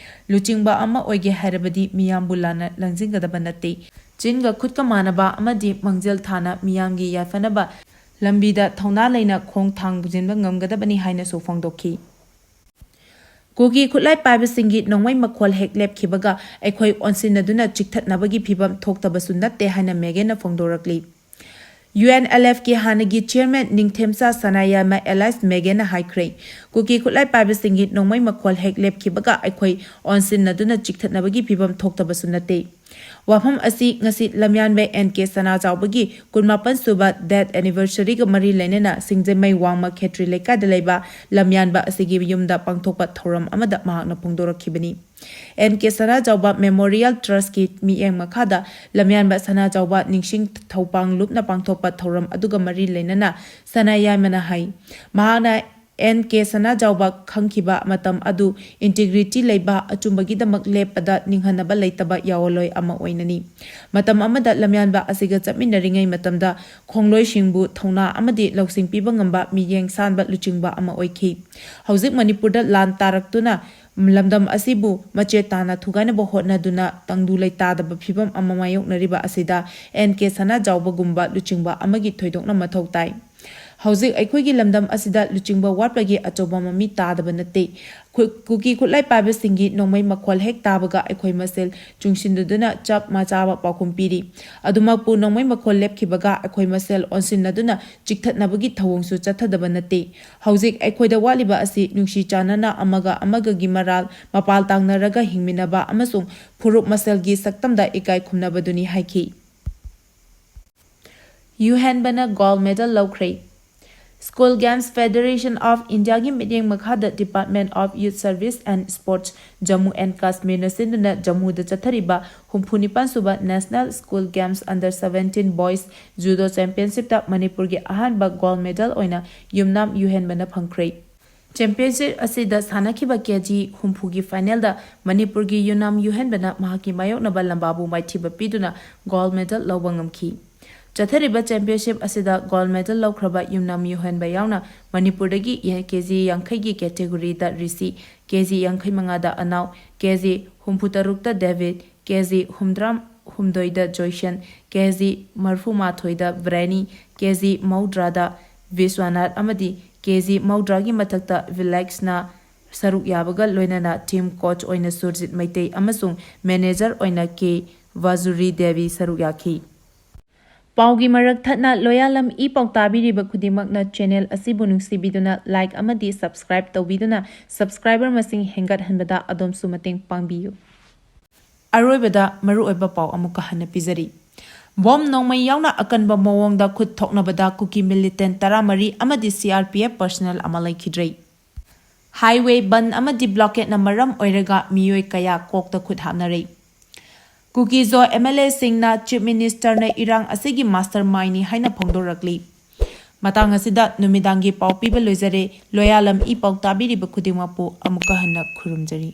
ꯂꯨꯆꯤꯡꯕ ꯑꯃ ꯑꯣꯏꯒꯦ ꯍꯥꯏꯔꯕꯗꯤ ꯃꯤꯌꯥꯝꯕꯨ ꯂꯥꯟꯅ ꯂꯪꯁꯤꯟꯒꯗꯕ ꯅꯠꯇꯦ꯫ ꯆꯤꯟꯒ ꯈꯨꯠꯀ ꯃꯥꯟꯅꯕ ꯑꯃꯗꯤ ꯃꯥꯡꯖꯤꯜ ꯊꯥꯅ ꯃꯤꯌꯥꯝꯒꯤ ꯌꯥꯏꯐꯅꯕ ꯂꯝꯕꯤꯗ ꯊꯧꯅꯥ ꯂꯩꯅ ꯈꯣꯡ ꯊꯥꯡꯖꯤꯟꯕ ꯉꯝꯒꯗꯕꯅꯤ ꯍꯥꯏꯅꯁꯨ ꯐꯣꯡꯗꯣꯛꯈꯤ꯫ ꯀꯨꯀꯤ ꯈꯨꯠꯂꯥꯏ ꯄꯥꯏꯕꯁꯤꯡꯒꯤ ꯅꯣꯡꯃꯩ ꯃꯈꯣꯜ ꯍꯦꯛ ꯂꯦꯞꯈꯤꯕꯒ ꯑꯩꯈꯣꯏ ꯑꯣꯟꯁꯤꯟꯅꯗꯨꯅ ꯆꯤꯛꯊꯠꯅꯕꯒꯤ ꯐꯤꯚꯝ ꯊꯣꯛꯇꯕꯁꯨ ꯅꯠꯇꯦ ꯍꯥꯏꯅ ꯃꯦꯒꯦꯟꯅ ꯐꯣꯡꯗꯣꯔꯛꯂꯤ꯫ U N L F ꯀꯤ ꯍꯥꯟꯅꯒꯤ chairman ꯅꯤꯡꯊꯦꯝꯆꯥ ꯁꯅꯥꯌꯥꯏꯃ alias ꯃꯦꯒꯦꯟꯅ ꯍꯥꯏꯈ꯭ꯔꯦ, ꯀꯨꯀꯤ ꯈꯨꯠꯂꯥꯏ ꯄꯥꯏꯕꯁꯤꯡꯒꯤ ꯅꯣꯡꯃꯩ ꯃꯈꯣꯜ ꯍꯦꯛ ꯂꯦꯞꯈꯤꯕꯒ ꯑꯩꯈꯣꯏ ꯑꯣꯟꯁꯤꯟꯅꯗꯨꯅ ꯆꯤꯛꯊꯠꯅꯕꯒꯤ ꯐꯤꯚꯝ ꯊꯣꯛꯇꯕꯁꯨ ꯅꯠꯇꯦ꯫ ꯋꯥꯐꯝ ꯑꯁꯤ ꯉꯁꯤ ꯂꯝꯌꯥꯟꯕ N K ꯁꯅꯥꯖꯥꯎꯕꯒꯤ ꯀꯨꯟꯃꯥꯄꯟ ꯁꯨꯕ death anniversary ꯒ ꯃꯔꯤ ꯂꯩꯅꯅ ꯁꯤꯡꯖꯃꯩ ꯋꯥꯡꯃ ꯈꯦꯇ꯭ꯔꯤ ꯂꯩꯀꯥꯏꯗ ꯂꯩꯕ ꯂꯝꯌꯥꯟꯕ ꯑꯁꯤꯒꯤ ꯌꯨꯝꯗ ꯄꯥꯡꯊꯣꯛꯄ ꯊꯧꯔꯝ ꯑꯃꯗ ꯃꯍꯥꯛꯅ ꯐꯣꯡꯗꯣꯔꯛꯈꯤꯕꯅꯤ꯫ N K ꯁꯅꯥꯖꯥꯎꯕ Memorial Trust ꯀꯤ ꯃꯤꯠꯌꯦꯡ ꯃꯈꯥꯗ ꯂꯝꯌꯥꯟꯕ ꯁꯅꯥꯖꯥꯎꯕ ꯅꯤꯡꯁꯤꯡ ꯊꯧꯄꯥꯡ ꯂꯨꯞꯅ ꯄꯥꯡꯊꯣꯛꯄ ꯊꯧꯔꯝ ꯑꯗꯨꯒ ꯃꯔꯤ ꯂꯩꯅꯅ ꯁꯅꯥꯌꯥꯏꯃꯅ ꯍꯥꯏ, ꯃꯍꯥꯛꯅ N K ꯁꯅꯥꯖꯥꯎꯕ ꯈꯪꯈꯤꯕ ꯃꯇꯝ ꯑꯗꯨ integrity ꯂꯩꯕ, ꯑꯆꯨꯝꯕꯒꯤꯗꯃꯛ ꯂꯦꯞꯄꯗ ꯅꯤꯡꯍꯟꯅꯕ ꯂꯩꯇꯕ ꯌꯥꯑꯣꯟꯂꯣꯏ ꯑꯃ ꯑꯣꯏꯅꯅꯤ꯫ ꯃꯇꯝ ꯑꯃꯗ ꯂꯝꯌꯥꯟꯕ ꯑꯁꯤꯒ ꯆꯠꯃꯤꯟꯅꯔꯤꯉꯩ ꯃꯇꯝꯗ ꯈꯣꯡꯂꯣꯏꯁꯤꯡꯕꯨ ꯊꯧꯅꯥ ꯑꯃꯗꯤ ꯂꯧꯁꯤꯡ ꯄꯤꯕ ꯉꯝꯕ ꯃꯤꯠꯌꯦꯡ ꯁꯥꯟꯕ ꯂꯨꯆꯤꯡꯕ ꯑꯃ ꯑꯣꯏꯈꯤ꯫ ꯍꯧꯖꯤꯛ ꯃꯅꯤꯄꯨꯔꯗ ꯂꯥꯟ ꯇꯥꯔꯛꯇꯨꯅ ꯂꯝꯗꯝ ꯑꯁꯤꯕꯨ ꯃꯆꯦꯠ ꯇꯥꯅ ꯊꯨꯒꯥꯏꯅꯕ ꯍꯣꯠꯅꯗꯨꯅ ꯇꯪꯗꯨ ꯂꯩꯇꯥꯗꯕ ꯐꯤꯚꯝ ꯑꯃ ꯃꯥꯌꯣꯛꯅꯔꯤꯕ ꯑꯁꯤꯗ N K ꯁꯅꯥꯖꯥꯎꯕꯒꯨꯝꯕ ꯂꯨꯆꯤꯡꯕ ꯑꯃꯒꯤ ꯊꯣꯏꯗꯣꯛꯅ ꯃꯊꯧ ꯇꯥꯏ꯫ ꯍꯧꯖꯤꯛ ꯑꯩꯈꯣꯏꯒꯤ ꯂꯝꯗꯝ ꯑꯁꯤꯗ ꯂꯨꯆꯤꯡꯕ ꯋꯥꯠꯄꯒꯤ ꯑꯆꯧꯕ ꯃꯃꯤ ꯇꯥꯗꯕ ꯅꯠꯇꯦ꯫ ꯈꯨ-, ꯀꯨꯀꯤ ꯈꯨꯠꯂꯥꯏ ꯄꯥꯏꯕꯁꯤꯡꯒꯤ ꯅꯣꯡꯃꯩ ꯃꯈꯣꯜ ꯍꯦꯛ ꯇꯥꯕꯒ ꯑꯩꯈꯣꯏ ꯃꯁꯦꯜ ꯆꯨꯡꯁꯤꯟꯅꯗꯨꯅ ꯆꯞ ꯃꯥꯟꯅꯕ ꯄꯥꯎꯈꯨꯝ ꯄꯤꯔꯤ꯫ ꯑꯗꯨꯃꯛꯄꯨ ꯅꯣꯡꯃꯩ ꯃꯈꯣꯜ ꯂꯦꯞꯈꯤꯕꯒ ꯑꯩꯈꯣꯏ ꯃꯁꯦꯜ ꯑꯣꯟꯁꯤꯟꯅꯗꯨꯅ ꯆꯤꯛꯊꯠꯅꯕꯒꯤ ꯊꯧꯑꯣꯡꯁꯨ ꯆꯠꯊꯗꯕ ꯅꯠꯇꯦ꯫ ꯍꯧꯖꯤꯛ ꯑꯩꯈꯣꯏꯗ ꯋꯥꯠꯂꯤꯕ ꯑꯁꯤ ꯅꯨꯡꯁꯤ ꯆꯥꯟꯅꯅ ꯑꯃꯒ ꯑꯃꯒꯒꯤ ꯃꯔꯥꯜ ꯃꯄꯥꯜ ꯇꯥꯡꯅꯔꯒ ꯍꯤꯡꯃꯤꯟꯅꯕ ꯑꯃꯁꯨꯡ ꯐꯨꯔꯨꯞ ꯃꯁꯦꯜꯒꯤ ꯁꯛꯇꯝꯗ ꯏꯀꯥꯏ ꯈꯨꯝꯅꯕꯗꯨꯅꯤ ꯍꯥꯏꯈꯤ꯫ ꯌꯨꯍꯦꯟꯕꯅ gold medal ꯂꯧꯈ꯭ꯔꯦ꯫ School Games Federation of Indiaꯒꯤ ꯃꯤꯠꯌꯦꯡ ꯃꯈꯥꯗ Department of Youth Service and Sports, Jammu and Kashmirꯅ ꯁꯤꯟꯗꯨꯅ ꯖꯝꯃꯨꯗ ꯆꯠꯊꯔꯤꯕ ꯍꯨꯝꯐꯨ ꯅꯤꯄꯥꯟ ꯁꯨꯕ National School Games Under seventeen Boys Judo Championshipꯇ ꯃꯅꯤꯄꯨꯔꯒꯤ ꯑꯍꯥꯟꯕ gold medal ꯑꯣꯏꯅ ꯌꯨꯝꯅꯥꯝ ꯌꯨꯍꯦꯟꯕꯅ ꯐꯪꯈ꯭ꯔꯦ꯫ Championship ꯑꯁꯤꯗ ꯁꯥꯟꯅꯈꯤꯕ ꯀꯦ ꯖꯤ ꯍꯨꯝꯐꯨꯒꯤ finalꯗ ꯃꯅꯤꯄꯨꯔꯒꯤ ꯌꯨꯅꯥꯝ ꯌꯨꯍꯦꯟꯕꯅ ꯃꯍꯥꯛꯀꯤ ꯃꯥꯌꯣꯛꯅꯕ ꯂꯝꯕꯥꯕꯨ ꯃꯥꯏꯊꯤꯕ ꯄꯤꯗꯨꯅ gold medal ꯂꯧꯕ ꯉꯝꯈꯤ꯫ ꯆꯠꯊꯔꯤꯕ championship ꯑꯁꯤꯗ gold medal ꯂꯧꯈ꯭ꯔꯕ ꯌꯨꯝꯅꯥꯝ ꯌꯨꯍꯦꯟꯕ ꯌꯥꯎꯅ ꯃꯅꯤꯄꯨꯔꯗꯒꯤ ꯀꯦ ꯖꯤ ꯌꯥꯡꯈꯩꯒꯤ categoryꯗ ꯔꯤꯁꯤ, ꯀꯦ ꯖꯤ ꯌꯥꯡꯈꯩ ꯃꯉꯥꯗ ꯑꯅꯥꯎ, ꯀꯦ ꯖꯤ ꯍꯨꯝꯐꯨ ꯇꯔꯨꯛꯇ ꯗꯦꯕꯤꯠ, ꯀꯦ ꯖꯤ ꯍꯨꯝꯗ꯭ꯔꯥ ꯍꯨꯝꯗꯣꯏꯗ ꯖꯣꯏꯁꯟ, ꯀꯦ ꯖꯤ ꯃꯔꯐꯨ ꯃꯥꯊꯣꯏꯗ ꯕ꯭ꯔꯦꯅꯤ, ꯀꯦ ꯖꯤ ꯃꯧꯗ꯭ꯔꯥꯗ ꯕꯤꯁ꯭ꯋꯥꯅꯥꯊ ꯑꯃꯗꯤ ꯀꯦ ꯖꯤ ꯃꯧꯗ꯭ꯔꯥꯒꯤ ꯃꯊꯛꯇ ꯚꯤꯂꯦꯛꯁꯅ ꯁꯔꯨꯛ ꯌꯥꯕꯒ ꯂꯣꯏꯅꯅ team coach ꯑꯣꯏꯅ ꯁꯨꯔꯖꯤꯠ ꯃꯩꯇꯩ ꯑꯃꯁꯨꯡ manager ꯑꯣꯏꯅ ꯀꯦ ꯚꯥꯖꯨꯔꯤ ꯗꯦꯕꯤ ꯁꯔꯨꯛ ꯌꯥꯈꯤ꯫ ꯄꯥꯎꯒꯤ ꯃꯔꯛ ꯊꯠꯅ ꯂꯣꯌꯥꯂꯝ ꯏ ꯄꯥꯎ ꯇꯥꯕꯤꯔꯤꯕ ꯈꯨꯗꯤꯡꯃꯛꯅ channel ꯑꯁꯤꯕꯨ ꯅꯨꯡꯁꯤꯕꯤꯗꯨꯅ like ꯑꯃꯗꯤ subscribe ꯇꯧꯕꯤꯗꯨꯅ subscriber ꯃꯁꯤꯡ ꯍꯦꯟꯒꯠꯍꯟꯕꯗ ꯑꯗꯣꯝꯁꯨ ꯃꯇꯦꯡ ꯄꯥꯡꯕꯤꯌꯨ꯫ ꯑꯔꯣꯏꯕꯗ ꯃꯔꯨꯑꯣꯏꯕ ꯄꯥꯎ ꯑꯃꯨꯛꯀ ꯍꯟꯅ ꯄꯤꯖꯔꯤ꯫ ꯕꯣꯝ ꯅꯣꯡꯃꯩ ꯌꯥꯎꯅ ꯑꯀꯟꯕ ꯃꯑꯣꯡꯗ ꯈꯨꯠ ꯊꯣꯛꯅꯕꯗ ꯀꯨꯀꯤ militant ꯇꯔꯥꯃꯔꯤ ꯑꯃꯗꯤ C R P F personnel ꯑꯃ ꯂꯩꯈꯤꯗ꯭ꯔꯦ꯫ Highway ꯕꯟ ꯑꯃꯗꯤ blockade ꯅ ꯃꯔꯝ ꯑꯣꯏꯔꯒ ꯃꯤꯑꯣꯏ ꯀꯌꯥ ꯀꯣꯛꯇ ꯈꯨꯠ ꯍꯥꯞꯅꯔꯦ꯫ ꯀꯨꯀꯤ ꯖꯣ M L A ꯁꯤꯡꯅ Chief Minister ꯅ ꯏꯔꯥꯡ ꯑꯁꯤꯒꯤ mastermind ꯅꯤ ꯍꯥꯏꯅ ꯐꯣꯡꯗꯣꯔꯛꯂꯤ꯫ ꯃꯇꯥꯡ ꯑꯁꯤꯗ ꯅꯨꯃꯤꯗꯥꯡꯒꯤ ꯄꯥꯎ ꯄꯤꯕ ꯂꯣꯏꯖꯔꯦ꯫ ꯂꯣꯌꯥꯂꯝ ꯏ ꯄꯥꯎ ꯇꯥꯕꯤꯔꯤꯕ ꯈꯨꯗꯤꯡꯃꯛꯄꯨ ꯑꯃꯨꯛꯀ ꯍꯟꯅ ꯈꯨꯔꯨꯝꯖꯔꯤ꯫